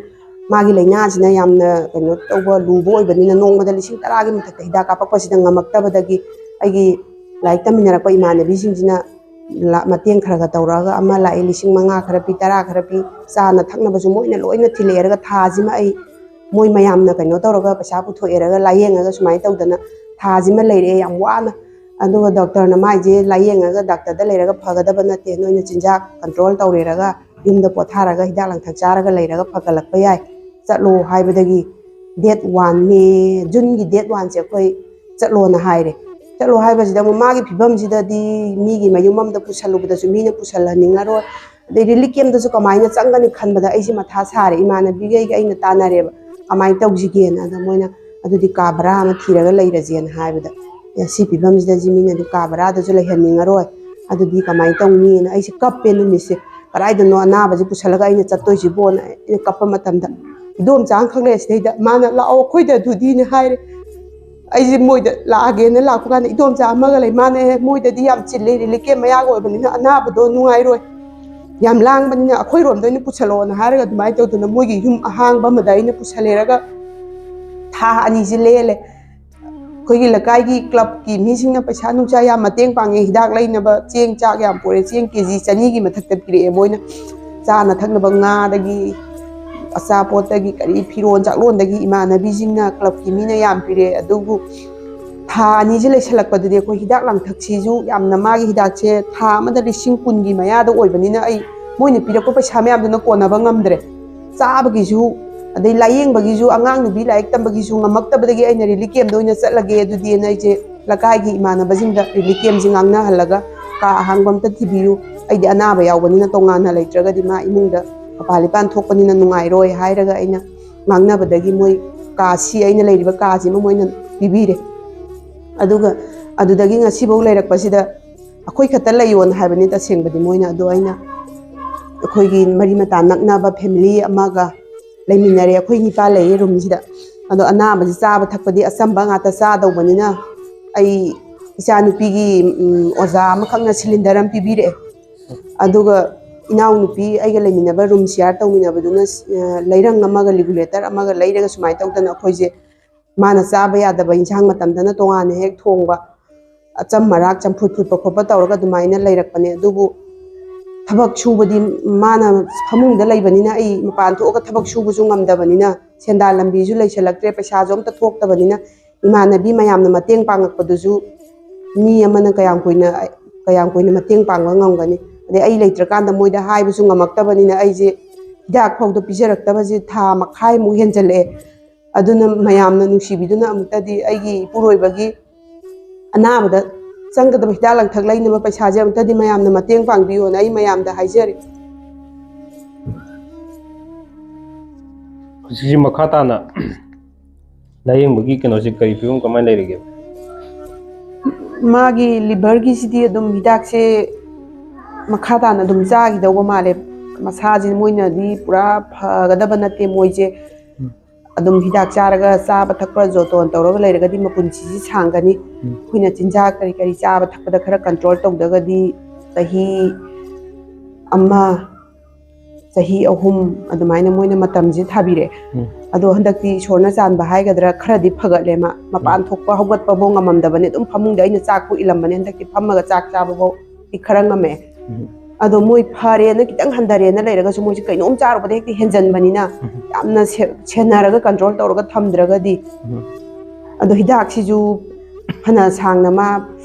ꯃꯥꯒꯤ ꯂꯥꯏꯅꯥꯁꯤꯅ ꯌꯥꯝꯅ ꯀꯩꯅꯣ ꯇꯧꯕ, ꯂꯨꯕ ꯑꯣꯏꯕꯅꯤꯅ ꯅꯣꯡꯃꯗ ꯂꯤꯁꯤꯡ ꯇꯔꯥꯒꯤ ꯃꯊꯛꯇ ꯍꯤꯗꯥꯛ ꯀꯥꯞꯄꯛꯄꯁꯤꯗ ꯉꯝꯃꯛꯇꯕꯗꯒꯤ ꯑꯩꯒꯤ ꯂꯥꯏꯔꯤꯛ ꯇꯝꯃꯤꯟꯅꯔꯛꯄ ꯏꯃꯥꯟꯅꯕꯤꯁꯤꯡꯁꯤꯅ ꯂꯥ-, ꯃꯇꯦꯡ ꯈꯔ ꯈꯔ ꯇꯧꯔꯛꯑꯒ ꯑꯃ ꯂꯥꯛꯑꯦ, ꯂꯤꯁꯤꯡ ꯃꯉꯥ ꯈꯔ ꯄꯤ, ꯇꯔꯥ ꯈꯔ ꯄꯤ, ꯆꯥꯅ ꯊꯛꯅꯕꯁꯨ ꯃꯣꯏꯅ ꯂꯣꯏꯅ ꯊꯤꯜꯂꯛꯑꯦꯔꯒ ꯊꯥꯁꯤꯃ ꯑꯩ ꯃꯣꯏ ꯃꯌꯥꯝꯅ ꯀꯩꯅꯣ ꯇꯧꯔꯒ ꯄꯩꯁꯥ ꯄꯨꯊꯣꯛꯑꯦꯔꯒ ꯂꯥꯏꯌꯦꯡꯉꯒ ꯁꯨꯃꯥꯏꯅ ꯇꯧꯗꯅ ꯊꯥꯁꯤꯃ ꯂꯩꯔꯛꯑꯦ ꯌꯥꯝ ꯋꯥꯅ꯫ ꯑꯗꯨꯒ ꯗꯣꯛꯇꯔꯅ ꯃꯥꯏꯁꯦ ꯂꯥꯏꯌꯦꯡꯉꯒ ꯗꯥꯛꯇꯔꯗ ꯂꯩꯔꯒ ꯐꯒꯗꯕ ꯅꯠꯇꯦ, ꯅꯣꯏꯅ ꯆꯤꯟꯖꯥꯛ ꯀꯟꯇ꯭ꯔꯣꯜ ꯇꯧꯔꯦꯔꯒ ꯌꯨꯝꯗ ꯄꯣꯊꯥꯔꯒ ꯍꯤꯗꯥꯛ ꯂꯥꯡꯊꯛ ꯆꯥꯔꯒ ꯂꯩꯔꯒ ꯐꯒꯠꯂꯛꯄ ꯌꯥꯏ, ꯆꯠꯂꯣ ꯍꯥꯏꯕꯗꯒꯤ ꯗꯦꯠ ꯋꯥꯟ ꯃꯦ, ꯖꯨꯟꯒꯤ ꯗꯦꯠ ꯋꯥꯟꯁꯦ ꯑꯩꯈꯣꯏ ꯆꯠꯂꯣꯅ ꯍꯥꯏꯔꯦ꯫ ꯆꯠꯂꯣ ꯍꯥꯏꯕꯁꯤꯗ ꯑꯃꯨꯛ ꯃꯥꯒꯤ ꯐꯤꯕꯝꯁꯤꯗꯗꯤ ꯃꯤꯒꯤ ꯃꯌꯨꯝ ꯑꯃꯗ ꯄꯨꯁꯜꯂꯨꯕꯗꯁꯨ ꯃꯤꯅ ꯄꯨꯁꯜꯍꯟꯅꯤꯡꯉꯔꯣꯏ, ꯑꯗꯩ ꯔꯤꯂꯤꯐ ꯀꯦꯝꯗꯁꯨ ꯀꯃꯥꯏꯅ ꯆꯪꯒꯅꯤ ꯈꯟꯕꯗ ꯑꯩꯁꯦ ꯃꯊꯥ ꯁꯥꯔꯦ꯫ ꯏꯃꯥꯟꯅꯕꯤꯈꯩꯒ ꯑꯩꯅ ꯇꯥꯟꯅꯔꯦꯕ ꯀꯃꯥꯏꯅ ꯇꯧꯁꯤꯒꯦꯅ꯫ ꯑꯗ ꯃꯣꯏꯅ ꯑꯗꯨꯗꯤ ꯀꯥ ꯚꯔꯥ ꯑꯃ ꯊꯤꯔꯒ ꯂꯩꯔꯁꯦꯅ ꯍꯥꯏꯕꯗ, "ꯑꯦ, ꯁꯤ ꯐꯤꯕꯝꯁꯤꯗꯗꯤ ꯃꯤꯅꯗꯤ ꯀꯥ ꯚꯔꯥꯗꯁꯨ ꯂꯩꯍꯟꯅꯤꯡꯉꯔꯣꯏ, ꯑꯗꯨꯗꯤ ꯀꯃꯥꯏꯅ ꯇꯧꯅꯤꯅ" ꯑꯩꯁꯦ ꯀꯞꯄꯦ ꯅꯨꯃꯤꯠꯁꯦ꯫ "ꯀꯗꯥꯏꯗꯅꯣ ꯑꯅꯥꯕꯁꯦ ꯄꯨꯁꯜꯂꯒ ꯑꯩꯅ ꯆꯠꯇꯣꯏꯁꯤꯕꯣꯅ" ꯑꯩꯅ ꯀꯞꯄ ꯃꯇꯝꯗ ꯏꯗꯣꯝꯆꯥ ꯑꯃꯈꯛ ꯂꯩ ꯁꯤꯗꯩꯗ, ꯃꯥꯅ "ꯂꯥꯛꯑꯣ ꯑꯩꯈꯣꯏꯗ ꯑꯗꯨꯗꯤꯅ" ꯍꯥꯏꯔꯦ꯫ ꯑꯩꯁꯦ ꯃꯣꯏꯗ ꯂꯥꯛꯑꯒꯦꯅ ꯂꯥꯛꯄ ꯀꯥꯟꯗ ꯏꯗꯣꯝꯆꯥ ꯑꯃꯒ ꯂꯩ, ꯃꯥꯅ "ꯑꯦ, ꯃꯣꯏꯗꯗꯤ ꯌꯥꯝ ꯆꯤꯜꯂꯦ, ꯔꯤꯂꯤꯐ ꯀꯦꯝ ꯃꯌꯥꯒ ꯑꯣꯏꯕꯅꯤꯅ ꯑꯅꯥꯕꯗꯣ ꯅꯨꯡꯉꯥꯏꯔꯣꯏ, ꯌꯥꯝ ꯂꯥꯡꯕꯅꯤꯅ ꯑꯩꯈꯣꯏꯔꯣꯝꯗ ꯑꯣꯏꯅ ꯄꯨꯁꯜꯂꯛꯑꯣꯅ" ꯍꯥꯏꯔꯒ ꯑꯗꯨꯃꯥꯏꯅ ꯇꯧꯗꯅ ꯃꯣꯏꯒꯤ ꯌꯨꯝ ꯑꯍꯥꯡꯕ ꯑꯃꯗ ꯑꯩꯅ ꯄꯨꯁꯜꯂꯦꯔꯒ ꯊꯥ ꯑꯅꯤꯁꯦ ꯂꯦꯜꯂꯦ꯫ ꯑꯩꯈꯣꯏꯒꯤ ꯂꯩꯀꯥꯏꯒꯤ ꯀ꯭ꯂꯕꯀꯤ ꯃꯤꯁꯤꯡꯅ ꯄꯩꯁꯥ ꯅꯨꯡꯁꯥ ꯌꯥꯝ ꯃꯇꯦꯡ ꯄꯥꯡꯉꯦ, ꯍꯤꯗꯥꯛ ꯂꯩꯅꯕ ꯆꯦꯡ ꯆꯥꯛ ꯌꯥꯝ ꯄꯨꯔꯛꯑꯦ, ꯆꯦꯡ ꯀꯦ ꯖꯤ ꯆꯅꯤꯒꯤ ꯃꯊꯛꯇ ꯄꯤꯔꯛꯑꯦ ꯃꯣꯏꯅ꯫ ꯆꯥꯅ ꯊꯛꯅꯕ ꯉꯥꯗꯒꯤ, ꯑꯆꯥꯄꯣꯠꯇꯒꯤ, ꯀꯔꯤ, ꯐꯤꯔꯣꯟ ꯆꯥꯛꯂꯣꯟꯗꯒꯤ ꯏꯃꯥꯟꯅꯕꯤꯁꯤꯡꯅ, ꯀ꯭ꯂꯕꯀꯤ ꯃꯤꯅ ꯌꯥꯝ ꯄꯤꯔꯛꯑꯦ꯫ ꯑꯗꯨꯕꯨ ꯊꯥ ꯑꯅꯤꯁꯦ ꯂꯩꯁꯜꯂꯛꯄꯗꯗꯤ ꯑꯩꯈꯣꯏ ꯍꯤꯗꯥꯛ ꯂꯥꯡꯊꯛꯁꯤꯁꯨ ꯌꯥꯝꯅ, ꯃꯥꯒꯤ ꯍꯤꯗꯥꯛꯁꯦ ꯊꯥ ꯑꯃꯗ ꯂꯤꯁꯤꯡ ꯀꯨꯟꯒꯤ ꯃꯌꯥꯗ ꯑꯣꯏꯕꯅꯤꯅ ꯑꯩ ꯃꯣꯏꯅ ꯄꯤꯔꯛꯄ ꯄꯩꯁꯥ ꯃꯌꯥꯝꯗꯨꯅ ꯀꯣꯟꯅꯕ ꯉꯝꯗ꯭ꯔꯦ꯫ ꯆꯥꯕꯒꯤꯁꯨ, ꯑꯗꯩ ꯂꯥꯏꯌꯦꯡꯕꯒꯤꯁꯨ, ꯑꯉꯥꯡ ꯅꯨꯄꯤ ꯂꯥꯏꯔꯤꯛ ꯇꯝꯕꯒꯤꯁꯨ ꯉꯝꯃꯛꯇꯕꯗꯒꯤ ꯑꯩꯅ ꯔꯤꯂꯤꯐ ꯀꯦꯝꯗ ꯑꯣꯏꯅ ꯆꯠꯂꯒꯦ ꯑꯗꯨꯗꯤꯅ ꯑꯩꯁꯦ ꯂꯩꯀꯥꯏꯒꯤ ꯏꯃꯥꯟꯅꯕꯁꯤꯡꯗ ꯔꯤꯂꯤꯐ ꯀꯦꯝꯁꯤ ꯉꯥꯡꯅꯍꯜꯂꯒ ꯀꯥ ꯑꯍꯥꯡꯕ ꯑꯝꯇ ꯊꯤꯕꯤꯌꯨ, ꯑꯩꯗꯤ ꯑꯅꯥꯕ ꯌꯥꯎꯕꯅꯤꯅ ꯇꯣꯉꯥꯟꯅ ꯂꯩꯇ꯭ꯔꯒꯗꯤ ꯃꯥ ꯏꯃꯨꯡꯗ ꯃꯄꯥꯟ ꯂꯤꯄꯥꯟ ꯊꯣꯛꯄꯅꯤꯅ ꯅꯨꯡꯉꯥꯏꯔꯣꯏ ꯍꯥꯏꯔꯒ ꯑꯩꯅ ꯉꯥꯡꯅꯕꯗꯒꯤ ꯃꯣꯏ ꯀꯥꯁꯤ, ꯑꯩꯅ ꯂꯩꯔꯤꯕ ꯀꯥꯁꯤꯃ ꯃꯣꯏꯅ ꯄꯤꯕꯤꯔꯦ꯫ ꯑꯗꯨꯒ ꯑꯗꯨꯗꯒꯤ ꯉꯁꯤꯐꯥꯎ ꯂꯩꯔꯛꯄꯁꯤꯗ ꯑꯩꯈꯣꯏ ꯈꯛꯇ ꯂꯩꯌꯣꯅ ꯍꯥꯏꯕꯅꯤ ꯇꯁꯦꯡꯕꯗꯤ ꯃꯣꯏꯅ꯫ ꯑꯗꯣ ꯑꯩꯅ ꯑꯩꯈꯣꯏꯒꯤ ꯃꯔꯤ ꯃꯇꯥ ꯅꯛꯅꯕ ꯐꯦꯃꯤꯂꯤ ꯑꯃꯒ ꯂꯩꯃꯤꯟꯅꯔꯦ꯫ ꯑꯩꯈꯣꯏ ꯅꯤꯄꯥ ꯂꯩꯌꯦ ꯔꯨꯝꯁꯤꯗ꯫ ꯑꯗꯣ ꯑꯅꯥꯕꯁꯤ ꯆꯥꯕ ꯊꯛꯄꯗꯤ ꯑꯆꯝꯕ ꯉꯥꯛꯇ ꯆꯥꯗꯧꯕꯅꯤꯅ ꯑꯩ ꯏꯆꯥꯅꯨꯄꯤꯒꯤ, ꯎꯝ, ꯑꯣꯖꯥ ꯑꯃꯈꯛꯅ ꯁꯤꯂꯤꯟꯗꯔ ꯑꯃ ꯄꯤꯕꯤꯔꯛꯑꯦ꯫ ꯑꯗꯨꯒ ꯏꯅꯥꯎꯅꯨꯄꯤ ꯑꯩꯒ ꯂꯩꯃꯤꯟꯅꯕ, ꯔꯨꯝ ꯁꯤꯌꯥꯔ ꯇꯧꯃꯤꯟꯅꯕꯗꯨꯅ, ꯑ, ꯂꯩꯔꯪ ꯑꯃꯒ ꯔꯤꯒꯨꯂꯦꯇꯔ ꯑꯃꯒ ꯂꯩꯔꯒ ꯁꯨꯃꯥꯏꯅ ꯇꯧꯗꯅ ꯑꯩꯈꯣꯏꯁꯦ ꯃꯥꯅ ꯆꯥꯕ ꯌꯥꯗꯕ ꯏꯟꯁꯥꯡ ꯃꯇꯝꯗꯅ ꯇꯣꯉꯥꯟꯅ ꯍꯦꯛ ꯊꯣꯡꯕ, ꯑꯆꯝ ꯃꯔꯥꯛ, ꯆꯝꯐꯨꯠ ꯐꯨꯠꯄ ꯈꯣꯠꯄ ꯇꯧꯔꯒ ꯑꯗꯨꯃꯥꯏꯅ ꯂꯩꯔꯛꯄꯅꯦ꯫ ꯑꯗꯨꯕꯨ ꯊꯕꯛ ꯁꯨꯕꯗꯤ ꯃꯥꯅ ꯐꯃꯨꯡꯗ ꯂꯩꯕꯅꯤꯅ ꯑꯩ ꯃꯄꯥꯟ ꯊꯣꯛꯑꯒ ꯊꯕꯛ ꯁꯨꯕꯁꯨ ꯉꯝꯗꯕꯅꯤꯅ, ꯁꯦꯟꯗꯥꯟ ꯂꯝꯕꯤꯁꯨ ꯂꯩꯁꯜꯂꯛꯇ꯭ꯔꯦ, ꯄꯩꯁꯥꯁꯨ ꯑꯝꯇ ꯊꯣꯛꯇꯕꯅꯤꯅ, ꯏꯃꯥꯟꯅꯕꯤ ꯃꯌꯥꯝꯅ ꯃꯇꯦꯡ ꯄꯥꯡꯉꯛꯄꯗꯨꯁꯨ ꯃꯤ ꯑꯃꯅ ꯀꯌꯥꯝ ꯀꯨꯏꯅ ꯀꯌꯥꯝ ꯀꯨꯏꯅ ꯃꯇꯦꯡ ꯄꯥꯡꯕ ꯉꯝꯒꯅꯤ? ꯑꯗꯩ ꯑꯩ ꯂꯩꯇ꯭ꯔꯀꯥꯟꯗ ꯃꯣꯏꯗ ꯍꯥꯏꯕꯁꯨ ꯉꯝꯃꯛꯇꯕꯅꯤꯅ ꯑꯩꯁꯦ ꯍꯤꯗꯥꯛ ꯐꯥꯎꯗ ꯄꯤꯖꯔꯛꯇꯕꯁꯦ ꯊꯥ ꯃꯈꯥꯏꯃꯨꯛ ꯍꯦꯟꯖꯜꯂꯛꯑꯦ꯫ ꯑꯗꯨꯅ ꯃꯌꯥꯝꯅ ꯅꯨꯡꯁꯤꯕꯤꯗꯨꯅ ꯑꯃꯨꯛꯇꯗꯤ ꯑꯩꯒꯤ ꯏꯄꯨꯔꯣꯏꯕꯒꯤ ꯑꯅꯥꯕꯗ ꯆꯪꯒꯗꯕ ꯍꯤꯗꯥꯛ ꯂꯥꯡꯊꯛ ꯂꯩꯅꯕ ꯄꯩꯁꯥꯁꯦ ꯑꯃꯨꯛꯇꯗꯤ ꯃꯌꯥꯝꯅ ꯃꯇꯦꯡ ꯄꯥꯡꯕꯤꯌꯣꯅ ꯑꯩ ꯃꯌꯥꯝꯗ ꯍꯥꯏꯖꯔꯤ꯫ ꯍꯧꯖꯤꯛꯁꯤ ꯃꯈꯥ ꯇꯥꯅ ꯂꯥꯏꯌꯦꯡꯕꯒꯤ ꯀꯩꯅꯣꯁꯤ ꯀꯔꯤ ꯐꯤꯕꯝ ꯀꯃꯥꯏꯅ ꯂꯩꯔꯤꯒꯦ? ꯃꯥꯒꯤ ꯂꯤꯚꯔꯒꯤꯁꯤꯗꯤ ꯑꯗꯨꯝ ꯍꯤꯗꯥꯛꯁꯦ ꯃꯈꯥ ꯇꯥꯅ ꯑꯗꯨꯝ ꯆꯥꯈꯤꯗꯧꯕ ꯃꯥꯜꯂꯦ꯫ ꯃꯁꯥꯁꯦ ꯃꯣꯏꯅꯗꯤ ꯄꯨꯔꯥ ꯐꯒꯗꯕ ꯅꯠꯇꯦ꯫ ꯃꯣꯏꯁꯦ ꯑꯗꯨꯝ ꯍꯤꯗꯥꯛ ꯆꯥꯔꯒ ꯆꯥꯕ ꯊꯛꯄ ꯖꯣꯇꯣꯟ ꯇꯧꯔꯒ ꯂꯩꯔꯒꯗꯤ ꯃꯄꯨꯟꯁꯤꯁꯤ ꯁꯥꯡꯒꯅꯤ꯫ ꯑꯩꯈꯣꯏꯅ ꯆꯤꯟꯖꯥꯛ ꯀꯔꯤ ꯀꯔꯤ ꯆꯥꯕ ꯊꯛꯄꯗ ꯈꯔ ꯀꯟꯇ꯭ꯔꯣꯜ ꯇꯧꯗ꯭ꯔꯒꯗꯤ ꯆꯍꯤ ꯑꯃ, ꯆꯍꯤ ꯑꯍꯨꯝ ꯑꯗꯨꯃꯥꯏꯅ ꯃꯣꯏꯅ ꯃꯇꯝꯁꯦ ꯊꯥꯕꯤꯔꯛꯑꯦ꯫ ꯑꯗꯣ ꯍꯟꯗꯛꯇꯤ ꯏꯁꯣꯔꯅ ꯆꯥꯟꯕ ꯍꯥꯏꯒꯗ꯭ꯔꯥ, ꯈꯔꯗꯤ ꯐꯒꯠꯂꯦ꯫ ꯃꯥ ꯃꯄꯥꯟ ꯊꯣꯛꯄ ꯍꯧꯒꯠꯄꯐꯥꯎ ꯉꯝꯃꯝꯗꯕꯅꯦ꯫ ꯑꯗꯨꯝ ꯐꯃꯨꯡꯗ ꯑꯩꯅ ꯆꯥꯛꯄꯨ ꯏꯜꯂꯝꯕꯅꯦ, ꯍꯟꯗꯛꯇꯤ ꯐꯝꯃꯒ ꯆꯥꯛ ꯆꯥꯕꯐꯥꯎ ꯗꯤ ꯈꯔ ꯉꯝꯃꯛꯑꯦ꯫ ꯑꯗꯣ ꯃꯣꯏ ꯐꯔꯦꯅ ꯈꯤꯇꯪ ꯍꯟꯊꯔꯦꯅ ꯂꯩꯔꯒꯁꯨ ꯃꯣꯏꯁꯦ ꯀꯩꯅꯣꯝ ꯆꯥꯔꯨꯕꯗ ꯍꯦꯛꯇ ꯍꯦꯟꯖꯟꯕꯅꯤꯅ ꯌꯥꯝꯅ ꯁꯦ- ꯁꯦꯟꯅꯔꯒ ꯀꯟꯇ꯭ꯔꯣꯜ ꯇꯧꯔꯒ ꯊꯝꯗ꯭ꯔꯒꯗꯤ꯫ ꯑꯗꯣ ꯍꯤꯗꯥꯛꯁꯤꯁꯨ ꯐꯅ ꯁꯥꯡꯅ ꯃꯥ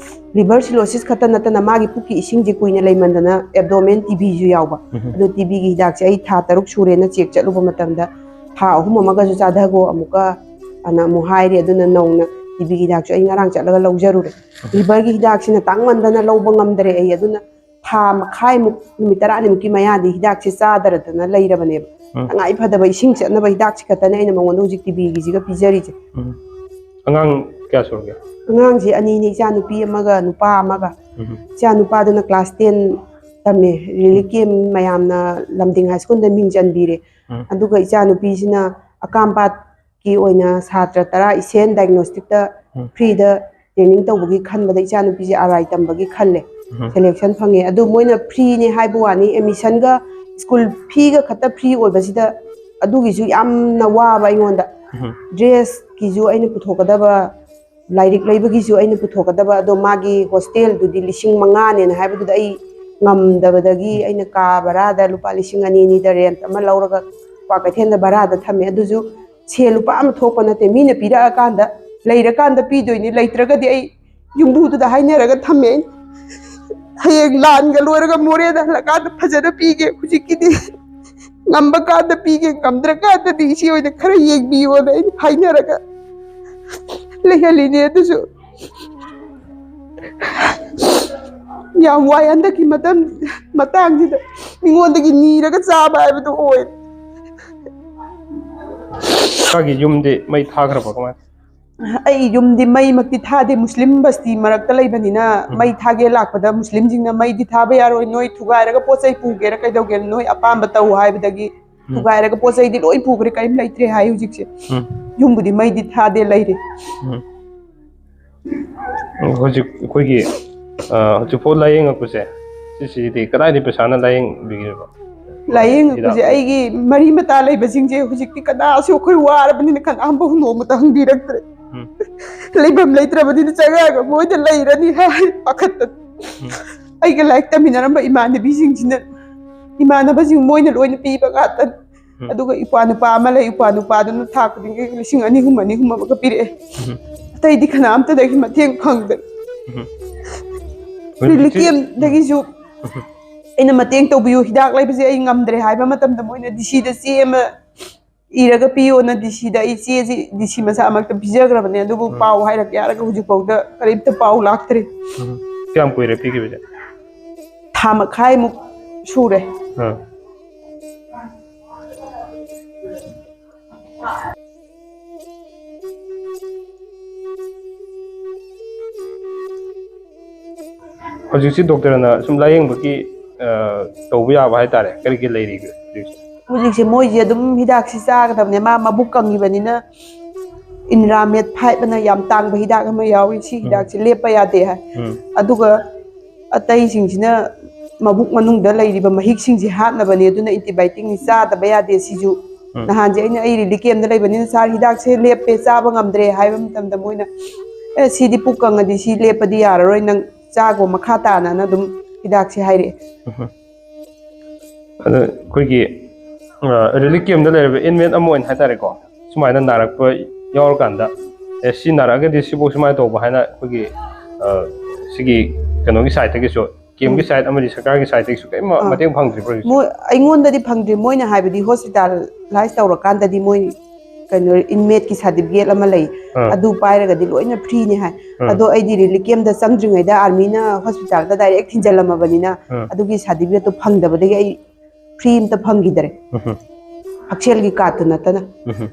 ꯂꯤꯚꯔ ꯁꯤꯂꯣꯁꯤꯁ ꯈꯛꯇ ꯅꯠꯇꯅ ꯃꯥꯒꯤ ꯄꯨꯛꯀꯤ ꯏꯁꯤꯡꯁꯦ ꯀꯨꯏꯅ ꯂꯩꯃꯟꯗꯅ ꯑꯦꯕꯗꯣꯃꯦꯟ ꯇꯤꯕꯤꯁꯨ ꯌꯥꯎꯕ꯫ ꯑꯗꯣ ꯇꯤꯕꯤꯒꯤ ꯍꯤꯗꯥꯛꯁꯦ ꯑꯩ ꯊꯥ ꯇꯔꯨꯛ ꯁꯨꯔꯦꯅ ꯆꯦꯛ ꯆꯠꯂꯨꯕ ꯃꯇꯝꯗ ꯊꯥ ꯑꯍꯨꯝ ꯑꯃꯒꯁꯨ ꯆꯥꯊꯒꯣ ꯑꯃꯨꯛꯀ ꯑꯅ ꯑꯃꯨꯛ ꯍꯥꯏꯔꯦ꯫ ꯑꯗꯨꯅ ꯅꯧꯅ ꯇꯤꯕꯤꯒꯤ ꯍꯤꯗꯥꯛꯁꯨ ꯑꯩ ꯉꯔꯥꯡ ꯆꯠꯂꯒ ꯂꯧꯖꯔꯨꯔꯦ꯫ ꯂꯤꯚꯔꯒꯤ ꯍꯤꯗꯥꯛꯁꯤꯅ ꯇꯥꯡꯃꯟꯗꯅ ꯂꯧꯕ ꯉꯝꯗ꯭ꯔꯦ ꯑꯩ꯫ ꯑꯗꯨꯅ ꯊꯥ ꯃꯈꯥꯏꯃꯨꯛ, ꯅꯨꯃꯤꯠ ꯇꯔꯥꯅꯤꯃꯨꯛꯀꯤ ꯃꯌꯥꯗꯤ ꯍꯤꯗꯥꯛꯁꯦ ꯆꯥꯗꯔꯗꯅ ꯂꯩꯔꯕꯅꯦꯕ꯫ ꯇꯉꯥꯏ ꯐꯗꯕ ꯏꯁꯤꯡ ꯆꯠꯅꯕ ꯍꯤꯗꯥꯛꯁꯤ ꯈꯛꯇꯅꯦ ꯑꯩꯅ ꯃꯉꯣꯟꯗ ꯍꯧꯖꯤꯛ ꯇꯤꯕꯤꯒꯤꯁꯤꯒ ꯄꯤꯖꯔꯤꯁꯦ꯫ ꯑꯉꯥꯡ ꯀꯌꯥ ꯁꯨꯔꯒꯦ? ꯑꯉꯥꯡꯁꯦ ꯑꯅꯤꯅꯤ, ꯏꯆꯥ ꯅꯨꯄꯤ ꯑꯃꯒ ꯅꯨꯄꯥ ꯑꯃꯒ꯫ ꯏꯆꯥ ꯅꯨꯄꯥꯗꯨꯅ ꯀ꯭ꯂꯥꯁ ꯇꯦꯟ ꯇꯝꯃꯦ꯫ ꯔꯤꯂꯤꯐ ꯀꯦꯝ ꯃꯌꯥꯝꯅ ꯂꯝꯗꯤꯡ ꯍꯥꯏ ꯁ꯭ꯀꯨꯜꯗ ꯃꯤꯡ ꯆꯟꯕꯤꯔꯦ꯫ ꯑꯗꯨꯒ ꯏꯆꯥ ꯅꯨꯄꯤꯁꯤꯅ ꯑꯀꯥꯝꯄꯥꯠꯀꯤ ꯑꯣꯏꯅ ꯁꯥꯇ꯭ꯔ ꯇꯔꯥ ꯏꯁꯦꯟ ꯗꯥꯏꯒꯅꯣꯁꯇꯤꯛꯇ ꯐ꯭ꯔꯤꯗ ꯇ꯭ꯔꯦꯅꯤꯡ ꯇꯧꯕꯒꯤ ꯈꯟꯕꯗ ꯏꯆꯥ ꯅꯨꯄꯤꯁꯦ ꯑꯥꯔ ꯑꯥꯏ ꯇꯝꯕꯒꯤ ꯈꯜꯂꯦ꯫ ꯁꯦꯂꯦꯛꯁꯟ ꯐꯪꯉꯦ꯫ ꯑꯗꯨ ꯃꯣꯏꯅ ꯐ꯭ꯔꯤꯅꯦ ꯍꯥꯏꯕ ꯋꯥꯅꯤ, ꯑꯦꯗꯃꯤꯁꯟꯒ ꯁ꯭ꯀꯨꯜ ꯐꯤꯒ ꯈꯛꯇ ꯐ꯭ꯔꯤ ꯑꯣꯏꯕꯁꯤꯗ ꯑꯗꯨꯒꯤꯁꯨ ꯌꯥꯝꯅ ꯋꯥꯕ ꯑꯩꯉꯣꯟꯗ꯫ ꯗ꯭ꯔꯦꯁꯀꯤꯁꯨ ꯑꯩꯅ ꯄꯨꯊꯣꯛꯀꯗꯕ, ꯂꯥꯏꯔꯤꯛ ꯂꯩꯕꯒꯤꯁꯨ ꯑꯩꯅ ꯄꯨꯊꯣꯛꯀꯗꯕ, ꯑꯗꯣ ꯃꯥꯒꯤ ꯍꯣꯁꯇꯦꯜꯗꯨꯗꯤ ꯂꯤꯁꯤꯡ ꯃꯉꯥꯅꯦꯅ ꯍꯥꯏꯕꯗꯨꯗ ꯑꯩ ꯉꯝꯗꯕꯗꯒꯤ ꯑꯩꯅ ꯀꯥ ꯚꯔꯥꯗ ꯂꯨꯄꯥ ꯂꯤꯁꯤꯡ ꯑꯅꯤ ꯑꯅꯤꯗ ꯔꯦꯟꯠ ꯑꯃ ꯂꯧꯔꯒ ꯀ꯭ꯋꯥꯀꯩꯊꯦꯜꯗ ꯚꯔꯥꯗ ꯊꯝꯃꯦ꯫ ꯑꯗꯨꯁꯨ ꯁꯦꯜ ꯂꯨꯄꯥ ꯑꯃ ꯊꯣꯛꯄ ꯅꯠꯇꯦ, ꯃꯤꯅ ꯄꯤꯔꯛꯑꯀꯥꯟꯗ, ꯂꯩꯔꯀꯥꯟꯗ ꯄꯤꯗꯣꯏꯅꯤ, ꯂꯩꯇ꯭ꯔꯒꯗꯤ ꯑꯩ ꯌꯨꯝꯕꯨꯗꯨꯗ ꯍꯥꯏꯅꯔꯒ ꯊꯝꯃꯦ ꯑꯩꯅ꯫ "ꯍꯌꯦꯡ ꯂꯥꯟꯒ ꯂꯣꯏꯔꯒ ꯃꯣꯔꯦꯗ ꯍꯜꯂꯛꯀꯥꯟꯗ ꯐꯖꯅ ꯄꯤꯒꯦ, ꯍꯧꯖꯤꯛꯀꯤꯗꯤ ꯉꯝꯕ ꯀꯥꯟꯗ ꯄꯤꯒꯦ, ꯉꯝꯗ꯭ꯔꯀꯥꯟꯗꯗꯤ ꯏꯆꯦ ꯍꯣꯏꯗ ꯈꯔ ꯌꯦꯡꯕꯤꯌꯣꯅ" ꯑꯩꯅ ꯍꯥꯏꯅꯔꯒ ꯂꯩꯍꯜꯂꯤꯅꯦ꯫ ꯑꯗꯨꯁꯨ ꯌꯥꯝ ꯋꯥꯏ ꯍꯟꯗꯛꯀꯤ ꯃꯇꯝ ꯃꯇꯥꯡꯁꯤꯗ ꯃꯤꯉꯣꯟꯗꯒꯤ ꯅꯤꯔꯒ ꯆꯥꯕ ꯍꯥꯏꯕꯗꯨ ꯑꯣꯏ꯫ ꯏꯁꯥꯒꯤ ꯌꯨꯝꯗꯤ ꯃꯩ ꯊꯥꯈ꯭ꯔꯕ ꯀꯃꯥꯏꯅ? ꯑꯩ ꯌꯨꯝꯗꯤ ꯃꯩꯃꯛꯇꯤ ꯊꯥꯗꯦ, ꯃꯨꯁꯂꯤꯝ ꯕꯁꯇꯤ ꯃꯔꯛꯇ ꯂꯩꯕꯅꯤꯅ꯫ ꯎꯝ꯫ ꯃꯩ ꯊꯥꯒꯦ ꯂꯥꯛꯄꯗ ꯃꯨꯁꯂꯤꯝꯁꯤꯡꯅ "ꯃꯩꯗꯤ ꯊꯥꯕ ꯌꯥꯔꯣꯏ, ꯅꯣꯏ ꯊꯨꯒꯥꯏꯔꯒ ꯄꯣꯠ ꯆꯩ ꯄꯨꯒꯦꯔꯥ ꯀꯩꯗꯧꯒꯦꯔꯥ ꯅꯣꯏ ꯑꯄꯥꯝꯕ ꯇꯧ" ꯍꯥꯏꯕꯗꯒꯤ ꯎꯝ꯫ ꯊꯨꯒꯥꯏꯔꯒ ꯄꯣꯠ ꯆꯩꯗꯤ ꯂꯣꯏ ꯄꯨꯈ꯭ꯔꯦ, ꯀꯔꯤꯝ ꯂꯩꯇ꯭ꯔꯦ ꯍꯥꯏ ꯍꯧꯖꯤꯛꯁꯦ꯫ ꯎꯝ꯫ ꯌꯨꯝꯕꯨꯗꯤ ꯃꯩꯗꯤ ꯊꯥꯗꯦ, ꯂꯩꯔꯤ꯫ ꯎꯝ꯫ ꯍꯧꯖꯤꯛ ꯑꯩꯈꯣꯏꯒꯤ, ꯑ, ꯍꯧꯖꯤꯛꯐꯥꯎ ꯂꯥꯏꯌꯦꯡꯉꯛꯄꯁꯦ, ꯁꯤꯁꯤꯗꯤ ꯀꯗꯥꯏꯗꯒꯤ ꯄꯩꯁꯥꯅ ꯂꯥꯏꯌꯦꯡꯕꯤꯔꯤꯕ? ꯂꯥꯏꯌꯦꯡꯉꯛꯄꯁꯦ ꯍꯤꯗꯥꯛ- ꯑꯩꯒꯤ ꯃꯔꯤ ꯃꯇꯥ ꯂꯩꯕꯁꯤꯡꯁꯦ ꯍꯧꯖꯤꯛꯇꯤ ꯀꯅꯥꯁꯨ ꯑꯩꯈꯣꯏ ꯋꯥꯔꯕꯅꯤꯅ ꯀꯅꯥꯝꯐꯥꯎ ꯅꯣꯡꯃꯇ ꯍꯪꯕꯤꯔꯛꯇ꯭ꯔꯦ꯫ ꯎꯝ꯫ ꯂꯩꯐꯝ ꯂꯩꯇ꯭ꯔꯕꯅꯤꯅ ꯆꯪꯉꯛꯑꯒ ꯃꯣꯏꯗ ꯂꯩꯔꯅꯤ ꯍꯥꯏ ꯄꯥꯈꯠꯇꯅ꯫ ꯎꯝ꯫ ꯑꯩꯒ ꯂꯥꯏꯔꯤꯛ ꯇꯝꯃꯤꯟꯅꯔꯝꯕ ꯏꯃꯥꯟꯅꯕꯤꯁꯤꯡꯁꯤꯅ, ꯏꯃꯥꯟꯅꯕꯁꯤꯡ ꯃꯣꯏꯅ ꯂꯣꯏꯅ ꯄꯤꯕ ꯉꯥꯛꯇꯅꯤ꯫ ꯎꯝ꯫ ꯑꯗꯨꯒ ꯏꯄ꯭ꯋꯥ ꯅꯨꯄꯥ ꯑꯃ ꯂꯩ, ꯏꯄ꯭ꯋꯥ ꯅꯨꯄꯥꯗꯨꯅ ꯊꯥ ꯈꯨꯗꯤꯡꯒꯤ ꯂꯤꯁꯤꯡ ꯑꯅꯤ ꯑꯍꯨꯝ, ꯑꯅꯤ ꯑꯍꯨꯝ ꯑꯃꯒ ꯄꯤꯔꯛꯑꯦ꯫ ꯎꯝ꯫ ꯑꯇꯩꯗꯤ ꯀꯅꯥꯝꯇꯗꯒꯤ ꯃꯇꯦꯡ ꯐꯪꯗꯦ꯫ ꯎꯝ꯫ ꯔꯤꯂꯤꯐ ꯀꯦꯝꯗꯒꯤꯁꯨ ꯑꯩꯅ ꯃꯇꯦꯡ ꯇꯧꯕꯤꯌꯨ, ꯍꯤꯗꯥꯛ ꯂꯩꯕꯁꯦ ꯑꯩ ꯉꯝꯗ꯭ꯔꯦ ꯍꯥꯏꯕ ꯃꯇꯝꯗ ꯃꯣꯏꯅ ꯗꯤ ꯁꯤꯗ ꯆꯦ ꯑꯃ ꯏꯔꯒ ꯄꯤꯌꯣꯅ ꯗꯤ ꯁꯤꯗ ꯑꯩ ꯆꯦꯁꯤ ꯗꯤ ꯁꯤ ꯃꯁꯥꯃꯛꯇ ꯄꯤꯖꯈ꯭ꯔꯕꯅꯦ, ꯑꯗꯨꯕꯨ ꯎꯝ꯫ ꯄꯥꯎ ꯍꯥꯏꯔꯛꯀꯦ ꯍꯥꯏꯔꯒ ꯍꯧꯖꯤꯛꯐꯥꯎꯗ ꯀꯔꯤꯝꯇ ꯄꯥꯎ ꯂꯥꯛꯇ꯭ꯔꯤ꯫ ꯎꯝ꯫ ꯀꯌꯥꯝ ꯀꯨꯏꯔꯦ ꯄꯤꯈꯤꯕꯁꯦ? ꯊꯥ ꯃꯈꯥꯏꯃꯨꯛ ꯁꯨꯔꯦ꯫ ꯑꯥ꯫ ꯍꯧꯖꯤꯛꯁꯤ ꯗꯣꯛꯇꯔꯅ ꯁꯨꯝ ꯂꯥꯏꯌꯦꯡꯕꯒꯤ, ꯑ, ꯇꯧꯕ ꯌꯥꯕ ꯍꯥꯏꯇꯥꯔꯦ, ꯀꯔꯤ ꯀꯔꯤ ꯂꯩꯔꯤꯒꯦ ꯍꯧꯖꯤꯛꯁꯦ? ꯍꯧꯖꯤꯛꯁꯦ ꯃꯣꯏꯁꯦ ꯑꯗꯨꯝ ꯍꯤꯗꯥꯛꯁꯤ ꯆꯥꯒꯗꯕꯅꯦ꯫ ꯃꯥ ꯃꯕꯨꯛ ꯀꯪꯉꯤꯕꯅꯤꯅ ꯏꯟꯔꯥꯃꯦꯠ ꯐꯥꯏꯚ ꯑꯅ ꯌꯥꯝ ꯇꯥꯡꯕ ꯍꯤꯗꯥꯛ ꯑꯃ ꯌꯥꯎꯔꯤ꯫ ꯁꯤ ꯎꯝ꯫ ꯍꯤꯗꯥꯛꯁꯦ ꯂꯦꯞꯄ ꯌꯥꯗꯦ ꯍꯥꯏ꯫ ꯎꯝ꯫ ꯑꯗꯨꯒ ꯑꯇꯩꯁꯤꯡꯁꯤꯅ ꯃꯕꯨꯛ ꯃꯅꯨꯡꯗ ꯂꯩꯔꯤꯕ ꯃꯍꯤꯛꯁꯤꯡꯁꯤ ꯍꯥꯠꯅꯕꯅꯦ, ꯑꯗꯨꯅ ꯑꯦꯟꯇꯤꯕꯥꯏꯑꯣꯇꯤꯛꯅꯤ, ꯆꯥꯗꯕ ꯌꯥꯗꯦ꯫ ꯁꯤꯁꯨ ꯎꯝ꯫ ꯅꯍꯥꯟꯁꯦ ꯑꯩꯅ ꯑꯩ ꯔꯤꯂꯤꯐ ꯀꯦꯝꯗ ꯂꯩꯕꯅꯤꯅ "ꯁꯥꯔ, ꯍꯤꯗꯥꯛꯁꯦ ꯂꯦꯞꯄꯦ, ꯆꯥꯕ ꯉꯝꯗ꯭ꯔꯦ" ꯍꯥꯏꯕ ꯃꯇꯝꯗ ꯃꯣꯏꯅ "ꯑꯦ, ꯁꯤꯗꯤ ꯄꯨꯛ ꯀꯪꯉꯗꯤ ꯁꯤ ꯂꯦꯞꯄꯗꯤ ꯌꯥꯔꯔꯣꯏ, ꯅꯪ ꯆꯥꯒꯣ ꯃꯈꯥ ꯇꯥꯅꯅ" ꯑꯗꯨꯝ ꯍꯤꯗꯥꯛꯁꯦ ꯍꯥꯏꯔꯛꯑꯦ꯫ ꯎꯝ꯫ ꯑꯗ ꯑꯩꯈꯣꯏꯒꯤ, ꯑ, ꯔꯤꯂꯤꯐ ꯀꯦꯝꯗ ꯂꯩꯔꯤꯕ ꯏꯟꯃꯦꯠ ꯑꯃ ꯑꯣꯏꯅ ꯍꯥꯏꯇꯥꯔꯦꯀꯣ, ꯁꯨꯃꯥꯏꯅ ꯅꯥꯔꯛꯄ ꯌꯥꯎꯔꯀꯥꯟꯗ, "ꯑꯦ, ꯁꯤ ꯅꯥꯔꯛꯑꯒꯗꯤ ꯁꯤꯐꯧ ꯁꯨꯃꯥꯏꯅ ꯇꯧꯕ" ꯍꯥꯏꯅ ꯑꯩꯈꯣꯏꯒꯤ ꯑ, ꯁꯤꯒꯤ ꯀꯩꯅꯣꯒꯤ ꯁꯥꯏꯠꯇꯒꯤꯁꯨ, ꯀꯦꯝꯒꯤ ꯎꯝ꯫ ꯁꯥꯏꯠ ꯑꯃꯗꯤ ꯁꯔꯀꯥꯔꯒꯤ ꯁꯥꯏꯠꯇꯒꯤꯁꯨ ꯀꯔꯤꯝ ꯑꯥ꯫ ꯃꯇꯦꯡ ꯐꯪꯗ꯭ꯔꯤꯕ꯭ꯔꯣ ꯍꯧꯖꯤꯛ? ꯃꯣꯏ, ꯑꯩꯉꯣꯟꯗꯗꯤ ꯐꯪꯗ꯭ꯔꯤ꯫ ꯃꯣꯏꯅ ꯍꯥꯏꯕꯗꯤ ꯍꯣꯁꯄꯤꯇꯥꯂꯥꯏꯁ ꯇꯧꯔꯀꯥꯟꯗꯗꯤ ꯃꯣꯏ ꯀꯩꯅꯣ, ꯏꯟꯃꯦꯠꯀꯤ ꯁꯥꯔꯇꯤꯐꯤꯀꯦꯠ ꯑꯃ ꯂꯩ, ꯑꯥ꯫ ꯑꯗꯨ ꯄꯥꯏꯔꯒꯗꯤ ꯂꯣꯏꯅ ꯐ꯭ꯔꯤꯅꯤ ꯍꯥꯏ꯫ ꯑꯥ꯫ ꯑꯗꯣ ꯑꯩꯗꯤ ꯔꯤꯂꯤꯐ ꯀꯦꯝꯗ ꯆꯪꯗ꯭ꯔꯤꯉꯩꯗ ꯑꯥꯔꯃꯤꯅ ꯍꯣꯁꯄꯤꯇꯥꯜꯗ ꯗꯥꯏꯔꯦꯛ ꯊꯤꯟꯖꯜꯂꯝꯃꯕꯅꯤꯅ, ꯑꯥ꯫ ꯑꯗꯨꯒꯤ ꯁꯥꯔꯇꯤꯐꯤꯀꯦꯠꯇꯣ ꯐꯪꯗꯕꯗꯒꯤ ꯑꯩ ꯐ꯭ꯔꯤ ꯑꯝꯇ ꯐꯪꯈꯤꯗꯔꯦ꯫ ꯎꯝ꯫ ꯍꯛꯁꯦꯜꯒꯤ ꯀꯥꯔꯠꯇꯨ ꯅꯠꯇꯅ꯫ ꯎꯝ꯫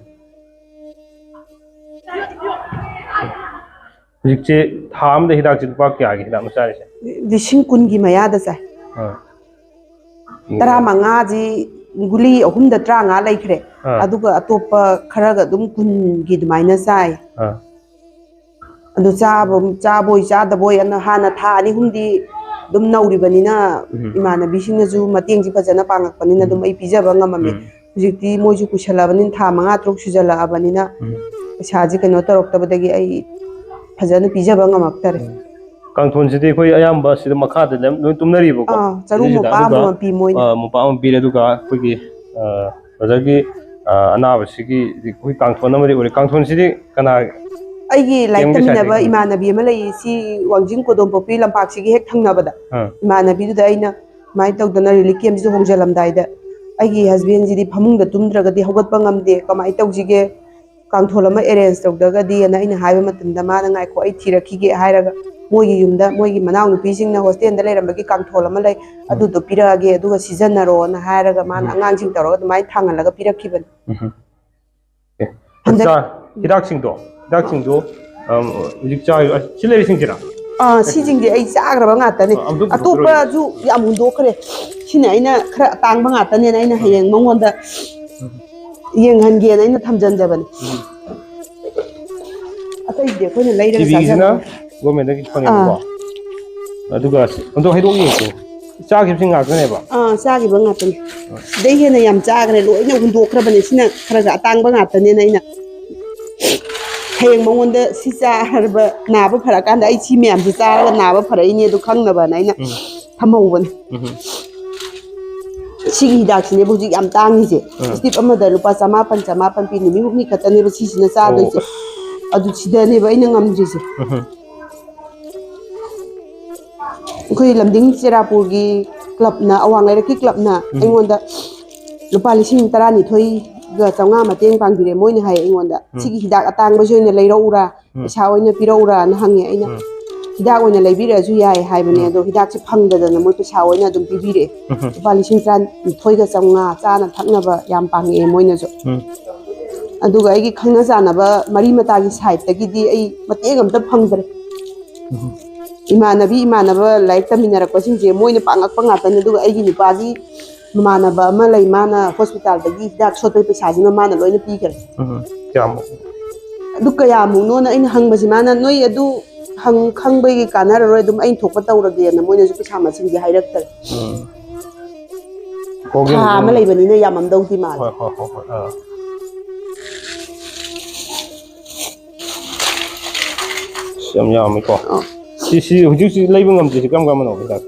ꯍꯧꯖꯤꯛꯁꯦ ꯊꯥ ꯑꯃꯗ ꯍꯤꯗꯥꯛꯁꯦ ꯂꯨꯄꯥ ꯀꯌꯥꯒꯤ ꯍꯤꯗꯥꯛꯅꯣ ꯆꯥꯔꯤꯁꯦ? ꯂꯤꯁꯤꯡ ꯀꯨꯟꯒꯤ ꯃꯌꯥꯗ ꯆꯥꯏ꯫ ꯑꯥ꯫ ꯇꯔꯥꯃꯉꯥꯁꯤ ꯒꯨꯂꯤ ꯑꯍꯨꯝꯗ ꯇꯔꯥꯃꯉꯥ ꯂꯩꯈ꯭ꯔꯦ꯫ ꯑꯥ꯫ ꯑꯗꯨꯒ ꯑꯇꯣꯞꯄ ꯈꯔꯒ ꯑꯗꯨꯝ ꯀꯨꯟꯒꯤ ꯑꯗꯨꯃꯥꯏꯅ ꯆꯥꯏ꯫ ꯑꯥ꯫ ꯑꯗꯨ ꯆꯥꯕ, ꯆꯥꯕꯣꯏ ꯆꯥꯗꯕꯣꯏ ꯑꯅ ꯍꯥꯟꯅ ꯊꯥ ꯑꯅꯤ ꯑꯍꯨꯝꯗꯤ ꯑꯗꯨꯝ ꯅꯧꯔꯤꯕꯅꯤꯅ ꯎꯝ꯫ ꯏꯃꯥꯟꯅꯕꯤꯁꯤꯡꯅꯁꯨ ꯃꯇꯦꯡꯁꯤ ꯐꯖꯅ ꯄꯥꯡꯉꯛꯄꯅꯤꯅ ꯎꯝ꯫ ꯑꯗꯨꯝ ꯑꯩ ꯄꯤꯖꯕ ꯉꯝꯃꯝꯃꯦ꯫ ꯎꯝ꯫ ꯍꯧꯖꯤꯛꯇꯤ ꯃꯣꯏꯁꯨ ꯀꯨꯏꯁꯜꯂꯛꯑꯕꯅꯤꯅ, ꯊꯥ ꯃꯉꯥ ꯇꯔꯨꯛ ꯁꯨꯖꯜꯂꯛꯑꯕꯅꯤꯅ ꯎꯝ꯫ ꯄꯩꯁꯥꯁꯦ ꯀꯩꯅꯣ ꯇꯧꯔꯛꯇꯕꯗꯒꯤ ꯑꯩ ꯐꯖꯅ ꯄꯤꯖꯕ ꯉꯝꯃꯛꯇꯔꯦ꯫ ꯎꯝ꯫ ꯀꯥꯡꯊꯣꯟꯁꯤꯗꯤ ꯑꯩꯈꯣꯏ ꯑꯌꯥꯝꯕ ꯁꯤꯗ ꯃꯈꯥꯗ ꯂꯣꯏ, ꯂꯣꯏ ꯇꯨꯝꯅꯔꯤꯕꯀꯣ꯫ ꯑꯥ, ꯆꯔꯨ ꯑꯗꯨꯗ ꯃꯄꯥ ꯑꯗꯨꯒ, ꯑꯃꯃꯝ ꯄꯤ ꯃꯣꯏꯅ꯫ ꯑꯥ, ꯃꯄꯥ ꯑꯃ ꯄꯤꯔꯦ, ꯑꯗꯨꯒ ꯑꯩꯈꯣꯏꯒꯤ, ꯑꯥ, ꯕ꯭ꯔꯗꯔꯒꯤ, ꯑꯥ, ꯑꯅꯥꯕꯁꯤꯒꯤ ꯑꯩꯈꯣꯏ ꯀꯥꯡꯊꯣꯟ ꯑꯃꯗꯤ ꯑꯣꯏꯔꯦ꯫ ꯀꯥꯡꯊꯣꯟꯁꯤꯗꯤ ꯀꯅꯥ? ꯑꯩꯒꯤ ꯂꯥꯏꯔꯤꯛ ꯀꯦꯝꯒꯤ ꯇꯝꯃꯤꯟꯅꯕ ꯁꯥꯏꯠꯇꯒꯤ? ꯏꯃꯥꯟꯅꯕꯤ ꯑꯃ ꯂꯩꯌꯦ, ꯁꯤ ꯋꯥꯡꯖꯤꯡ ꯀꯣꯗꯣꯝꯄꯣꯛꯄꯤ ꯂꯝꯄꯥꯛꯁꯤꯒꯤ ꯍꯦꯛ ꯊꯪꯅꯕꯗ꯫ ꯑꯥ꯫ ꯏꯃꯥꯟꯅꯕꯤꯗꯨꯗ ꯑꯩꯅ ꯁꯨꯃꯥꯏꯅ ꯇꯧꯗꯅ ꯔꯤꯂꯤꯐ ꯀꯦꯝꯁꯤꯗ ꯍꯣꯡꯖꯜꯂꯝꯗꯥꯏꯗ, "ꯑꯩꯒꯤ ꯍꯁꯕꯦꯟꯁꯤꯗꯤ ꯐꯃꯨꯡꯗ ꯇꯨꯝꯗ꯭ꯔꯒꯗꯤ ꯍꯧꯒꯠꯄ ꯉꯝꯗꯦ, ꯀꯃꯥꯏꯅ ꯇꯧꯁꯤꯒꯦ? ꯀꯥꯡꯊꯣꯜ ꯑꯃ ꯑꯦꯔꯦꯟꯖ ꯇꯧꯗ꯭ꯔꯒꯗꯤ" ꯑꯅ ꯑꯩꯅ ꯍꯥꯏꯕ ꯃꯇꯝꯗ, ꯃꯥꯅ "ꯉꯥꯏꯈꯣ, ꯑꯩ ꯊꯤꯔꯛꯈꯤꯒꯦ" ꯍꯥꯏꯔꯒ, ꯃꯣꯏꯒꯤ ꯌꯨꯝꯗ ꯃꯣꯏꯒꯤ ꯃꯅꯥꯎꯅꯨꯄꯤꯁꯤꯡꯅ ꯍꯣꯁꯇꯦꯜꯗ ꯂꯩꯔꯝꯕꯒꯤ ꯀꯥꯡꯊꯣꯜ ꯑꯃ ꯂꯩ, ꯎꯝ꯫ "ꯑꯗꯨꯗꯣ ꯄꯤꯔꯛꯑꯒꯦ, ꯑꯗꯨꯒ ꯁꯤꯖꯤꯟꯅꯔꯣꯅ" ꯍꯥꯏꯔꯒ, ꯃꯥꯅ ꯎꯝ꯫ ꯑꯉꯥꯡꯁꯤꯡ ꯇꯧꯔꯒ ꯑꯗꯨꯃꯥꯏꯅ ꯊꯥꯡꯍꯜꯂꯒ ꯄꯤꯔꯛꯈꯤꯕꯅꯤ꯫ ꯎꯝ꯫ ꯑꯦ, ꯍꯟꯗꯛ ꯆꯥ-, ꯍꯤꯗꯥꯛꯁꯤꯡꯗꯣ, ꯍꯤꯗꯥꯛꯁꯤꯡꯗꯣ, ꯑꯝ, ꯍꯧꯖꯤꯛ ꯆꯥꯔꯤꯕ, ꯑ, ꯁꯤ ꯂꯩꯔꯤꯁꯤꯡꯁꯤꯔꯥ? ꯑꯥ, ꯁꯤꯁꯤꯡꯁꯦ ꯑꯩ ꯆꯥꯈ꯭ꯔꯕ ꯉꯥꯛꯇꯅꯦ꯫ ꯑ, ꯑꯝꯇ ꯄꯨꯊꯣꯛꯄꯤꯔꯣ꯫ ꯑꯇꯣꯞꯄꯁꯨ ꯌꯥꯝ ꯍꯨꯟꯗꯣꯛꯈ꯭ꯔꯦ꯫ ꯁꯤꯅ ꯑꯩꯅ ꯈꯔ ꯑꯇꯥꯡꯕ ꯉꯥꯛꯇꯅꯦꯅ ꯑꯩꯅ ꯍꯌꯦꯡ ꯃꯉꯣꯟꯗ ꯌꯦꯡꯍꯟꯒꯦꯅ ꯑꯩꯅ ꯊꯝꯖꯟꯖꯕꯅꯦ꯫ ꯎꯝ꯫ ꯑꯇꯩꯗꯤ ꯑꯩꯈꯣꯏꯅ ꯂꯩꯔꯒ ꯇꯤꯚꯤꯒꯤꯁꯤꯅ ꯆꯥꯖꯕꯅꯦ꯫ ꯒꯣꯔꯃꯦꯟꯗꯒꯤ ꯐꯪꯉꯦꯕꯀꯣ꯫ ꯑꯥ꯫ ꯑꯗꯨꯒ ꯁꯤ, ꯑꯝꯇ ꯍꯩꯗꯣꯛ ꯌꯦꯡꯉꯨ꯫ ꯆꯥꯈꯤꯕꯁꯤ ꯉꯥꯛꯇꯅꯦꯕ? ꯑꯥ, ꯆꯥꯈꯤꯕ ꯉꯥꯛꯇꯅꯤ꯫ ꯑꯥ꯫ ꯁꯤꯗꯩ ꯍꯦꯟꯅ ꯌꯥꯝ ꯆꯥꯈ꯭ꯔꯦ, ꯂꯣꯏꯅ ꯍꯨꯟꯗꯣꯛꯈ꯭ꯔꯕꯅꯦ꯫ ꯁꯤꯅ ꯈꯔ ꯈꯔ ꯑꯇꯥꯡꯕ ꯉꯥꯛꯇꯅꯦꯅ ꯑꯩꯅ ꯍꯌꯦꯡ ꯃꯉꯣꯟꯗ ꯁꯤ ꯆꯥꯔꯕ, ꯅꯥꯕ ꯐꯔꯛꯀꯥꯟꯗ ꯑꯩ ꯁꯤ ꯃꯌꯥꯝꯁꯦ ꯆꯥꯔꯒ ꯅꯥꯕ ꯐꯔꯛꯏꯅꯦ ꯑꯗꯨ ꯈꯪꯅꯕꯅ ꯑꯩꯅ ꯎꯝ꯫ ꯊꯝꯍꯧꯕꯅꯦ꯫ ꯎꯝ꯫ ꯁꯤꯒꯤ ꯍꯤꯗꯥꯛꯁꯤꯅꯦꯕ ꯍꯧꯖꯤꯛ ꯌꯥꯝ ꯇꯥꯡꯉꯤꯁꯦ꯫ ꯎꯝ꯫ ꯁ꯭ꯇꯤꯞ ꯑꯃꯗ ꯂꯨꯄꯥ ꯆꯃꯥꯄꯟ, ꯆꯃꯥꯄꯟ ꯄꯤ, ꯅꯨꯃꯤꯠ ꯍꯨꯝꯅꯤ ꯈꯛꯇꯅꯦꯕ ꯁꯤꯁꯤꯅ ꯆꯥꯗꯣꯏꯁꯦ꯫ ꯑꯣ, ꯑꯁ꯫ ꯑꯗꯨ ꯁꯤꯗꯅꯦꯕ ꯑꯩꯅ ꯉꯝꯗ꯭ꯔꯤꯁꯦ꯫ ꯎꯝ꯫ ꯑꯩꯈꯣꯏ ꯂꯝꯗꯤꯡ ꯆꯦꯔꯥꯄꯨꯔꯒꯤ ꯀ꯭ꯂꯕꯅ, ꯑꯋꯥꯡ ꯂꯩꯔꯛꯀꯤ ꯀ꯭ꯂꯕꯅ ꯎꯝ꯫ ꯑꯩꯉꯣꯟꯗ ꯂꯨꯄꯥ ꯂꯤꯁꯤꯡ ꯇꯔꯥꯅꯤꯊꯣꯏꯒ ꯆꯥꯝꯃꯉꯥ ꯃꯇꯦꯡ ꯄꯥꯡꯕꯤꯔꯦ꯫ ꯃꯣꯏꯅ ꯍꯥꯏ ꯑꯩꯉꯣꯟꯗ, ꯎꯝ꯫ "ꯁꯤꯒꯤ ꯍꯤꯗꯥꯛ ꯑꯇꯥꯡꯕꯁꯤ ꯑꯣꯏꯅ ꯂꯩꯔꯛꯎꯔꯥ, ꯎꯝ꯫ ꯄꯩꯁꯥ ꯑꯣꯏꯅ ꯄꯤꯔꯛꯎꯔꯥꯅ?" ꯍꯪꯉꯦ꯫ ꯑꯩꯅ, ꯎꯝ꯫ "ꯍꯤꯗꯥꯛ ꯑꯣꯏꯅ ꯂꯩꯕꯤꯔꯛꯑꯁꯨ ꯌꯥꯏ" ꯍꯥꯏꯕꯅꯦ꯫ ꯎꯝ꯫ ꯑꯗꯣ ꯍꯤꯗꯥꯛꯁꯦ ꯐꯪꯗꯗꯅ ꯃꯣꯏ ꯄꯩꯁꯥ ꯑꯣꯏꯅ ꯑꯗꯨꯝ ꯄꯤꯕꯤꯔꯛꯑꯦ꯫ ꯎꯝ꯫ ꯂꯨꯄꯥ ꯂꯤꯁꯤꯡ ꯇꯔꯥꯅꯤꯊꯣꯏꯒ ꯆꯥꯝꯃꯉꯥ, ꯆꯥꯅ ꯊꯛꯅꯕ ꯌꯥꯝ ꯄꯥꯡꯉꯛꯑꯦ ꯃꯣꯏꯅꯁꯨ꯫ ꯎꯝ꯫ ꯑꯗꯨꯒ ꯑꯩꯒꯤ ꯈꯪꯅ ꯆꯥꯟꯅꯕ ꯃꯔꯤ ꯃꯇꯥꯒꯤ ꯁꯥꯏꯠꯇꯒꯤꯗꯤ ꯑꯩ ꯃꯇꯦꯡ ꯑꯝꯇ ꯐꯪꯗ꯭ꯔꯦ꯫ ꯎꯝ꯫ ꯏꯃꯥꯟꯅꯕꯤ, ꯏꯃꯥꯟꯅꯕ ꯂꯥꯏꯔꯤꯛ ꯇꯝꯃꯤꯟꯅꯔꯛꯄꯁꯤꯡꯁꯦ ꯃꯣꯏꯅ ꯄꯥꯡꯉꯛꯄ ꯉꯥꯛꯇꯅꯤ꯫ ꯑꯗꯨꯒ ꯑꯩꯒꯤ ꯅꯨꯄꯥꯒꯤ ꯃꯃꯥꯟꯅꯕ ꯑꯃ ꯂꯩ, ꯃꯥꯅ ꯍꯣꯁꯄꯤꯇꯥꯜꯗꯒꯤ ꯍꯤꯗꯥꯛ ꯁꯣꯠꯄꯒꯤ ꯄꯩꯁꯥꯁꯤꯃ ꯃꯥꯅ ꯂꯣꯏꯅ ꯄꯤꯈ꯭ꯔꯦ꯫ ꯎꯝ, ꯀꯌꯥꯃꯨꯛ? ꯑꯗꯨ ꯀꯌꯥꯃꯨꯛꯅꯣꯅ ꯑꯩꯅ ꯍꯪꯕꯁꯤ, ꯃꯥꯅ, "ꯅꯣꯏ ꯑꯗꯨ ꯍꯪ-, ꯈꯪꯕꯒꯤ ꯀꯥꯟꯅꯔꯔꯣꯏ, ꯑꯗꯨꯝ ꯑꯩꯅ ꯊꯣꯛꯄ ꯇꯧꯔꯒꯦꯅ", ꯃꯣꯏꯅꯁꯨ ꯄꯩꯁꯥ ꯃꯁꯤꯡꯗꯤ ꯍꯥꯏꯔꯛꯇꯔꯦ꯫ ꯎꯝ꯫ ꯊꯥ ꯑꯃ ꯂꯩꯕꯅꯤꯅ ꯌꯥꯝꯃꯝꯗꯧꯗꯤ ꯃꯥꯜꯂꯦ꯫ ꯍꯣꯏ, ꯍꯣꯏ, ꯍꯣꯏ, ꯍꯣꯏ, ꯑꯥ꯫ ꯑꯁ, ꯌꯥꯝ ꯌꯥꯝꯃꯤꯀꯣ꯫ ꯑꯥ꯫ ꯁꯤ, ꯁꯤ ꯍꯧꯖꯤꯛ ꯍꯧꯖꯤꯛ ꯂꯩꯕ ꯉꯝꯗ꯭ꯔꯤꯁꯤ ꯀꯔꯝ ꯀꯔꯝꯕꯅꯣ ꯍꯤꯗꯥꯛ?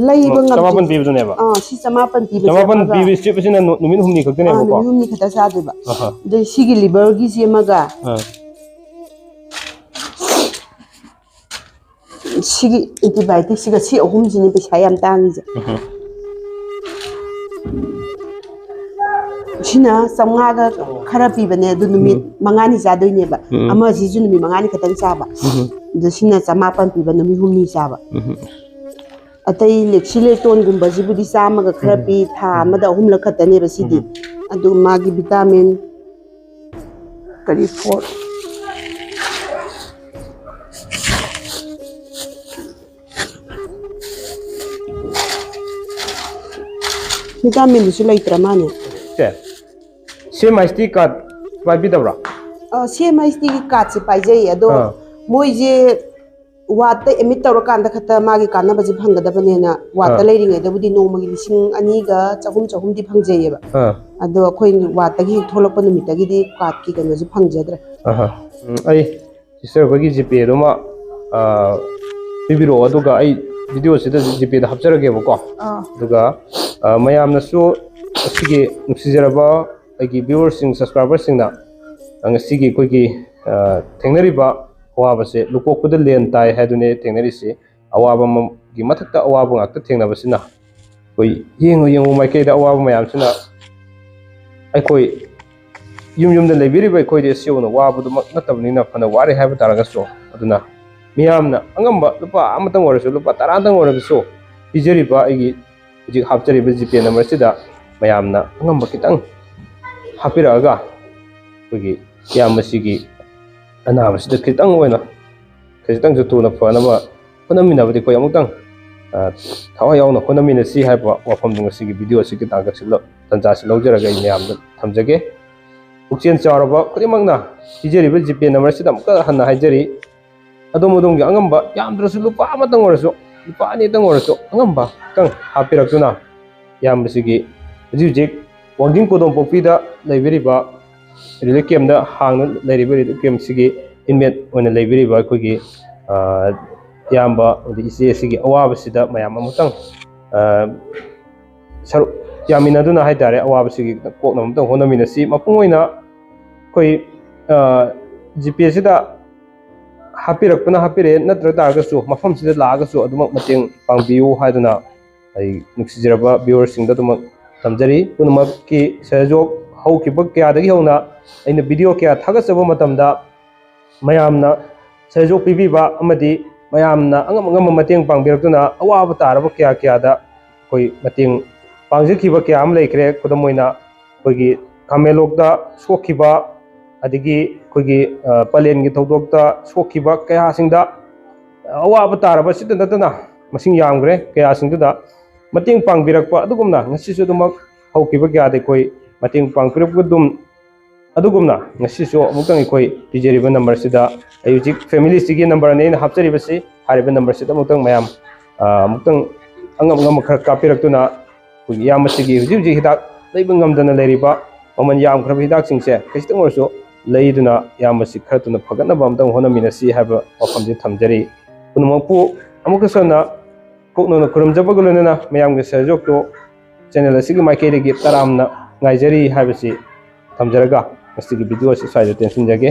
ꯂꯩꯕ ꯉꯝꯗ꯭ꯔꯤ꯫ ꯆꯃꯥꯄꯟ ꯄꯤꯕꯗꯨꯅꯦꯕ? ꯑꯥ, ꯁꯤ ꯆꯃꯥꯄꯟ ꯄꯤꯕꯁꯦ ꯆꯃꯥꯄꯟ ꯑꯃꯒ꯫ ꯄꯤꯕ strip ꯑꯁꯤꯅ ꯅꯨ-, ꯅꯨꯃꯤꯠ ꯍꯨꯝꯅꯤ ꯑꯥ, ꯈꯛꯇꯅꯦꯕꯀꯣ? ꯅꯨꯃꯤꯠ ꯍꯨꯝꯅꯤ ꯈꯛꯇ ꯆꯥꯗꯣꯏꯕ꯫ ꯑꯍꯥ꯫ ꯑꯗꯩ ꯁꯤꯒꯤ liverꯒꯤꯁꯤ ꯑꯃꯒ꯫ ꯑꯥ꯫ ꯁꯤꯒꯤ antibioticꯁꯤꯒ ꯁꯤ ꯑꯍꯨꯝꯁꯤꯅꯤ ꯄꯩꯁꯥ ꯌꯥꯝ ꯇꯥꯡꯉꯤꯁꯦ꯫ ꯎꯝ꯫ ꯁꯤꯅ ꯆꯥꯝꯃꯉꯥꯒ ꯈꯔ ꯄꯤꯕꯅꯦ, ꯑꯗꯨ ꯅꯨꯃꯤꯠ ꯎꯝ꯫ ꯃꯉꯥꯅꯤ ꯆꯥꯗꯣꯏꯅꯦꯕ꯫ ꯎꯝ꯫ ꯑꯃꯁꯤꯁꯨ ꯅꯨꯃꯤꯠ ꯃꯉꯥꯅꯤ ꯈꯛꯇꯪ ꯆꯥꯕ꯫ ꯎꯝ꯫ ꯑꯗꯣ ꯁꯤꯅ ꯆꯃꯥꯄꯟ ꯄꯤꯕ, ꯅꯨꯃꯤꯠ ꯍꯨꯝꯅꯤ ꯆꯥꯕ꯫ ꯎꯝ꯫ ꯑꯇꯩ ꯂꯦꯛꯁꯤꯂꯦꯇꯣꯟꯒꯨꯝꯕꯁꯤꯕꯨꯗꯤ ꯆꯥꯝꯃꯒ ꯈꯔ ꯎꯝ꯫ ꯄꯤ, ꯊꯥ ꯎꯝ꯫ ꯑꯃꯗ ꯑꯍꯨꯝꯂꯛ ꯈꯛꯇꯅꯦꯕ ꯁꯤꯗꯤ꯫ ꯎꯝ꯫ ꯑꯗꯨ ꯃꯥꯒꯤ vitamin ꯀꯔꯤ ꯐꯣꯔ vitaminꯗꯨꯁꯨ ꯂꯩꯇ꯭ꯔ ꯃꯥꯅꯦ꯫ ꯁꯦ, CMHT card ꯄꯥꯏꯕꯤꯗꯕ꯭ꯔꯥ? ꯑ, CMHTꯒꯤ cardꯁꯦ ꯄꯥꯏꯖꯩꯌꯦ, ꯑꯗꯣ ꯑꯥ꯫ ꯃꯣꯏꯁꯦ wardꯇ admit ꯇꯧꯔꯀꯥꯟꯗ ꯈꯛꯇ ꯃꯥꯒꯤ ꯀꯥꯟꯅꯕꯁꯦ ꯐꯪꯒꯗꯕꯅꯦꯅ wardꯇ ꯑꯥ꯫ ꯂꯩꯔꯤꯉꯩꯗꯕꯨꯗꯤ ꯅꯣꯡꯃꯒꯤ ꯂꯤꯁꯤꯡ ꯑꯅꯤꯒ ꯆꯍꯨꯝ, ꯆꯍꯨꯝꯗꯤ ꯐꯪꯖꯩꯌꯦꯕ꯫ ꯑꯥ꯫ ꯑꯗꯣ ꯑꯩꯈꯣꯏ wardꯇꯒꯤ ꯍꯦꯛ ꯊꯣꯛꯂꯛꯄ ꯅꯨꯃꯤꯠꯇꯒꯤꯗꯤ cardꯀꯤ ꯀꯩꯅꯣꯁꯦ ꯐꯪꯖꯗ꯭ꯔꯦ꯫ ꯑꯍꯥ꯫ ꯎꯝ, ꯑꯩ sister, ꯑꯩꯈꯣꯏꯒꯤ GPayꯗꯨꯃ, ꯑꯥ, ꯄꯤꯕꯤꯔꯛꯑꯣ, ꯑꯗꯨꯒ ꯑꯩ videoꯁꯤꯗ GPayꯗ ꯍꯥꯞꯆꯔꯒꯦꯕꯀꯣ꯫ ꯑꯥ꯫ ꯑꯗꯨꯒ, ꯑꯥ, ꯃꯌꯥꯝꯅꯁꯨ ꯑꯁꯤꯒꯤ ꯅꯨꯡꯁꯤꯖꯔꯕ ꯑꯩꯒꯤ viewerꯁꯤꯡ, subscriberꯁꯤꯡꯅ ꯉꯁꯤꯒꯤ ꯑꯩꯈꯣꯏꯒꯤ, ꯑꯥ, ꯊꯦꯡꯅꯔꯤꯕ ꯑꯋꯥꯕꯁꯦ, ꯂꯨꯀꯣꯛꯄꯗ ꯂꯦꯟ ꯇꯥꯏ ꯍꯥꯏꯗꯨꯅꯦ ꯊꯦꯡꯅꯔꯤꯁꯤ꯫ ꯑꯋꯥꯕ ꯑꯃ ꯃꯊꯛꯇ ꯑꯋꯥꯕ ꯉꯥꯛꯇ ꯊꯦꯡꯅꯕꯁꯤꯅ ꯑꯩꯈꯣꯏ ꯌꯦꯡꯉꯨ ꯌꯦꯡꯉꯨ ꯃꯥꯏꯀꯩꯗ ꯑꯋꯥꯕ ꯃꯌꯥꯝꯁꯤꯅ ꯑꯩꯈꯣꯏ ꯌꯨꯝ ꯌꯨꯝꯗ ꯂꯩꯕꯤꯔꯤꯕ ꯑꯩꯈꯣꯏꯗꯤ ꯑꯁꯤꯒꯨꯝꯅ ꯋꯥꯕꯗꯨꯃꯛ ꯅꯠꯇꯕꯅꯤꯅ ꯐꯅ ꯋꯥꯔꯦ ꯍꯥꯏꯕ ꯇꯥꯔꯒꯁꯨ, ꯑꯗꯨꯅ ꯃꯤꯌꯥꯝꯅ ꯑꯉꯝꯕ ꯂꯨꯄꯥ ꯑꯃꯇꯪ ꯑꯣꯏꯔꯁꯨ, ꯂꯨꯄꯥ ꯇꯔꯥꯇꯪ ꯑꯣꯏꯔꯕꯁꯨ ꯄꯤꯖꯔꯤꯕ ꯑꯩꯒꯤ ꯍꯧꯖꯤꯛ ꯍꯥꯞꯆꯔꯤꯕ ꯖꯤꯄꯦ ꯅꯝꯕꯔꯁꯤꯗ ꯃꯌꯥꯝꯅ ꯑꯉꯝꯕ ꯈꯤꯇꯪ ꯍꯥꯞꯄꯤꯔꯛꯑꯒ ꯑꯩꯈꯣꯏꯒꯤ ꯏꯌꯥꯝꯕꯁꯤꯒꯤ ꯑꯅꯥꯕꯁꯤꯗ ꯈꯤꯇꯪ ꯑꯣꯏꯅ ꯈꯖꯤꯛꯇꯪꯁꯨ ꯊꯨꯅ ꯐꯅꯕ ꯍꯣꯠꯅꯃꯤꯟꯅꯕꯗꯤ ꯑꯩꯈꯣꯏ ꯑꯃꯨꯛꯇꯪ, ꯑ, ꯊꯋꯥꯏ ꯌꯥꯎꯅ ꯍꯣꯠꯅꯃꯤꯟꯅꯁꯤ ꯍꯥꯏꯕ ꯋꯥꯐꯝꯗꯨ ꯉꯁꯤꯒꯤ ꯚꯤꯗꯤꯑꯣ ꯑꯁꯤꯒꯤ ꯇꯥꯡꯀꯛꯁꯤ ꯂꯧ-, ꯇꯥꯟꯖꯥꯁꯤ ꯂꯧꯖꯔꯒ ꯑꯩ ꯃꯌꯥꯝꯗ ꯊꯝꯖꯒꯦ꯫ ꯄꯨꯛꯆꯦꯜ ꯆꯥꯎꯔꯕ ꯈꯨꯗꯤꯡꯃꯛꯅ ꯄꯤꯖꯔꯤꯕ ꯖꯤꯄꯦ ꯅꯝꯕꯔꯁꯤꯗ ꯑꯃꯨꯛꯀ ꯍꯟꯅ ꯍꯥꯏꯖꯔꯤ, ꯑꯗꯣꯝ ꯑꯗꯣꯝꯒꯤ ꯑꯉꯝꯕ, ꯌꯥꯝꯗ꯭ꯔꯁꯨ ꯂꯨꯄꯥ ꯑꯃꯇꯪ ꯑꯣꯏꯔꯁꯨ, ꯂꯨꯄꯥ ꯑꯅꯤꯇꯪ ꯑꯣꯏꯔꯁꯨ, ꯑꯉꯝꯕ ꯈꯤꯇꯪ ꯍꯥꯞꯄꯤꯔꯛꯇꯨꯅ ꯏꯌꯥꯝꯕꯁꯤꯒꯤ ꯍꯧꯖꯤꯛ ꯍꯧꯖꯤꯛ ꯋꯥꯡꯖꯤꯡ ꯀꯣꯗꯣꯝꯄꯣꯛꯄꯤꯗ ꯂꯩꯕꯤꯔꯤꯕ ꯔꯤꯂꯤꯐ ꯀꯦꯝꯞꯇ ꯍꯥꯡꯅ ꯂꯩꯔꯤꯕ ꯔꯤꯂꯤꯐ ꯀꯦꯝꯞꯁꯤꯒꯤ ꯏꯟꯃꯦꯠ ꯑꯣꯏꯅ ꯂꯩꯕꯤꯔꯤꯕ ꯑꯩꯈꯣꯏꯒꯤ, ꯑ, ꯏꯌꯥꯝꯕ ꯑꯃꯗꯤ ꯏꯆꯦ ꯑꯁꯤꯒꯤ ꯑꯋꯥꯕꯁꯤꯗ ꯃꯌꯥꯝ ꯑꯃꯨꯛꯇꯪ, ꯑ, ꯁꯔꯨꯛ ꯌꯥꯃꯤꯟꯅꯗꯨꯅ ꯍꯥꯏꯇꯥꯔꯦ, ꯑꯋꯥꯕꯁꯤꯒꯤ ꯀꯣꯛꯅꯕ ꯑꯃꯇꯪ ꯍꯣꯠꯅꯃꯤꯟꯅꯁꯤ꯫ ꯃꯄꯨꯡ ꯑꯣꯏꯅ ꯑꯩꯈꯣꯏ, ꯑ, ꯖꯤꯄꯦꯁꯤꯗ ꯍꯥꯞꯄꯤꯔꯛꯄꯅ ꯍꯥꯞꯄꯤꯔꯛꯑꯦ, ꯅꯠꯇ꯭ꯔ ꯇꯥꯔꯒꯁꯨ ꯃꯐꯝꯁꯤꯗ ꯂꯥꯛꯑꯒꯁꯨ ꯑꯗꯨꯃꯛ ꯃꯇꯦꯡ ꯄꯥꯡꯕꯤꯌꯨ ꯍꯥꯏꯗꯨꯅ ꯑꯩ ꯅꯨꯡꯁꯤꯖꯔꯕ ꯚ꯭ꯌꯨꯋꯔꯁꯤꯡꯗ ꯑꯗꯨꯃꯛ ꯊꯝꯖꯔꯤ꯫ ꯄꯨꯝꯅꯃꯛꯀꯤ ꯁꯍꯌꯣꯒ ꯍꯧꯈꯤꯕ ꯀꯌꯥꯗꯒꯤ ꯍꯧꯅ ꯑꯩꯅ ꯚꯤꯗꯤꯑꯣ ꯀꯌꯥ ꯊꯥꯒꯠꯆꯕ ꯃꯇꯝꯗ ꯃꯌꯥꯝꯅ ꯁꯍꯌꯣꯒ ꯄꯤꯕꯤꯕ ꯑꯃꯗꯤ ꯃꯌꯥꯝꯅ ꯑꯉꯝ ꯑꯉꯝꯕ ꯃꯇꯦꯡ ꯄꯥꯡꯕꯤꯔꯛꯇꯨꯅ ꯑꯋꯥꯕ ꯇꯥꯔꯕ ꯀꯌꯥ ꯀꯌꯥꯗ ꯑꯩꯈꯣꯏ ꯃꯇꯦꯡ ꯄꯥꯡꯖꯈꯤꯕ ꯀꯌꯥ ꯑꯃ ꯂꯩꯈ꯭ꯔꯦ꯫ ꯈꯨꯗꯝ ꯑꯣꯏꯅ ꯑꯩꯈꯣꯏꯒꯤ ꯈꯥꯃꯦꯟꯂꯣꯛꯇ ꯁꯣꯛꯈꯤꯕ, ꯑꯗꯒꯤ ꯑꯩꯈꯣꯏꯒꯤ, ꯑ, ꯄꯂꯦꯟꯒꯤ ꯊꯧꯗꯣꯛꯇ ꯁꯣꯛꯈꯤꯕ ꯀꯌꯥꯁꯤꯡꯗ ꯑꯋꯥꯕ ꯇꯥꯔꯕ ꯑꯁꯤꯇ ꯅꯠꯇꯅ ꯃꯁꯤꯡ ꯌꯥꯝꯈ꯭ꯔꯦ ꯀꯌꯥꯁꯤꯡꯗꯨꯗ ꯃꯇꯦꯡ ꯄꯥꯡꯕꯤꯔꯛꯄ ꯑꯗꯨꯒꯨꯝꯅ ꯉꯁꯤꯁꯨ ꯑꯗꯨꯃꯛ ꯍꯧꯈꯤꯕ ꯀꯌꯥꯗ ꯑꯩꯈꯣꯏ ꯃꯇꯦꯡ ꯄꯥꯡꯕꯤꯔꯛꯄ ꯑꯗꯨꯝ ꯑꯗꯨꯒꯨꯝꯅ ꯉꯁꯤꯁꯨ ꯑꯃꯨꯛꯇꯪ ꯑꯩꯈꯣꯏ ꯄꯤꯖꯔꯤꯕ ꯅꯝꯕꯔꯁꯤꯗ, ꯑꯩ ꯍꯧꯖꯤꯛ ꯐꯦꯃꯤꯂꯤꯁꯤꯒꯤ ꯅꯝꯕꯔꯅꯤ ꯑꯩꯅ ꯍꯥꯞꯆꯔꯤꯕꯁꯤ, ꯍꯥꯏꯔꯤꯕ ꯅꯝꯕꯔꯁꯤꯗ ꯑꯃꯨꯛꯇꯪ ꯃꯌꯥꯝ, ꯑ, ꯑꯃꯨꯛꯇꯪ ꯑꯉꯝ ꯑꯉꯝꯕ ꯈꯔ ꯀꯥꯞꯄꯤꯔꯛꯇꯨꯅ ꯑꯩꯈꯣꯏꯒꯤ ꯏꯌꯥꯝꯕꯁꯤꯒꯤ ꯍꯧꯖꯤꯛ ꯍꯧꯖꯤꯛ ꯍꯤꯗꯥꯛ ꯂꯩꯕ ꯉꯝꯗꯅ ꯂꯩꯔꯤꯕ ꯃꯃꯜ ꯌꯥꯝꯈ꯭ꯔꯕ ꯍꯤꯗꯥꯛꯁꯤꯡꯁꯦ ꯈꯖꯤꯛꯇꯪ ꯑꯣꯏꯔꯁꯨ ꯂꯩꯗꯨꯅ ꯏꯌꯥꯝꯕꯁꯤ ꯈꯔ ꯊꯨꯅ ꯐꯒꯠꯅꯕ ꯑꯃꯨꯛꯇꯪ ꯍꯣꯠꯅꯃꯤꯟꯅꯁꯤ ꯍꯥꯏꯕ ꯋꯥꯐꯝꯁꯤ ꯊꯝꯖꯔꯤ꯫ ꯄꯨꯝꯅꯃꯛꯄꯨ ꯑꯃꯨꯛꯀꯁꯨ ꯍꯟꯅ ꯀꯣꯛꯅꯅ ꯈꯨꯔꯨꯝꯖꯕꯒ ꯂꯣꯏꯅꯅ ꯃꯌꯥꯝꯒꯤ ꯁꯍꯌꯣꯒꯇꯨ ꯆꯦꯅꯦꯜ ꯑꯁꯤꯒꯤ ꯃꯥꯏꯀꯩꯗꯒꯤ ꯇꯔꯥꯝꯅ ꯉꯥꯏꯖꯔꯤ ꯍꯥꯏꯕꯁꯤ ꯊꯝꯖꯔꯒ ꯉꯁꯤꯒꯤ ꯚꯤꯗꯤꯑꯣ ꯑꯁꯤ ꯁ꯭ꯋꯥꯏꯗ ꯇꯦꯟꯁꯤꯟꯖꯒꯦ꯫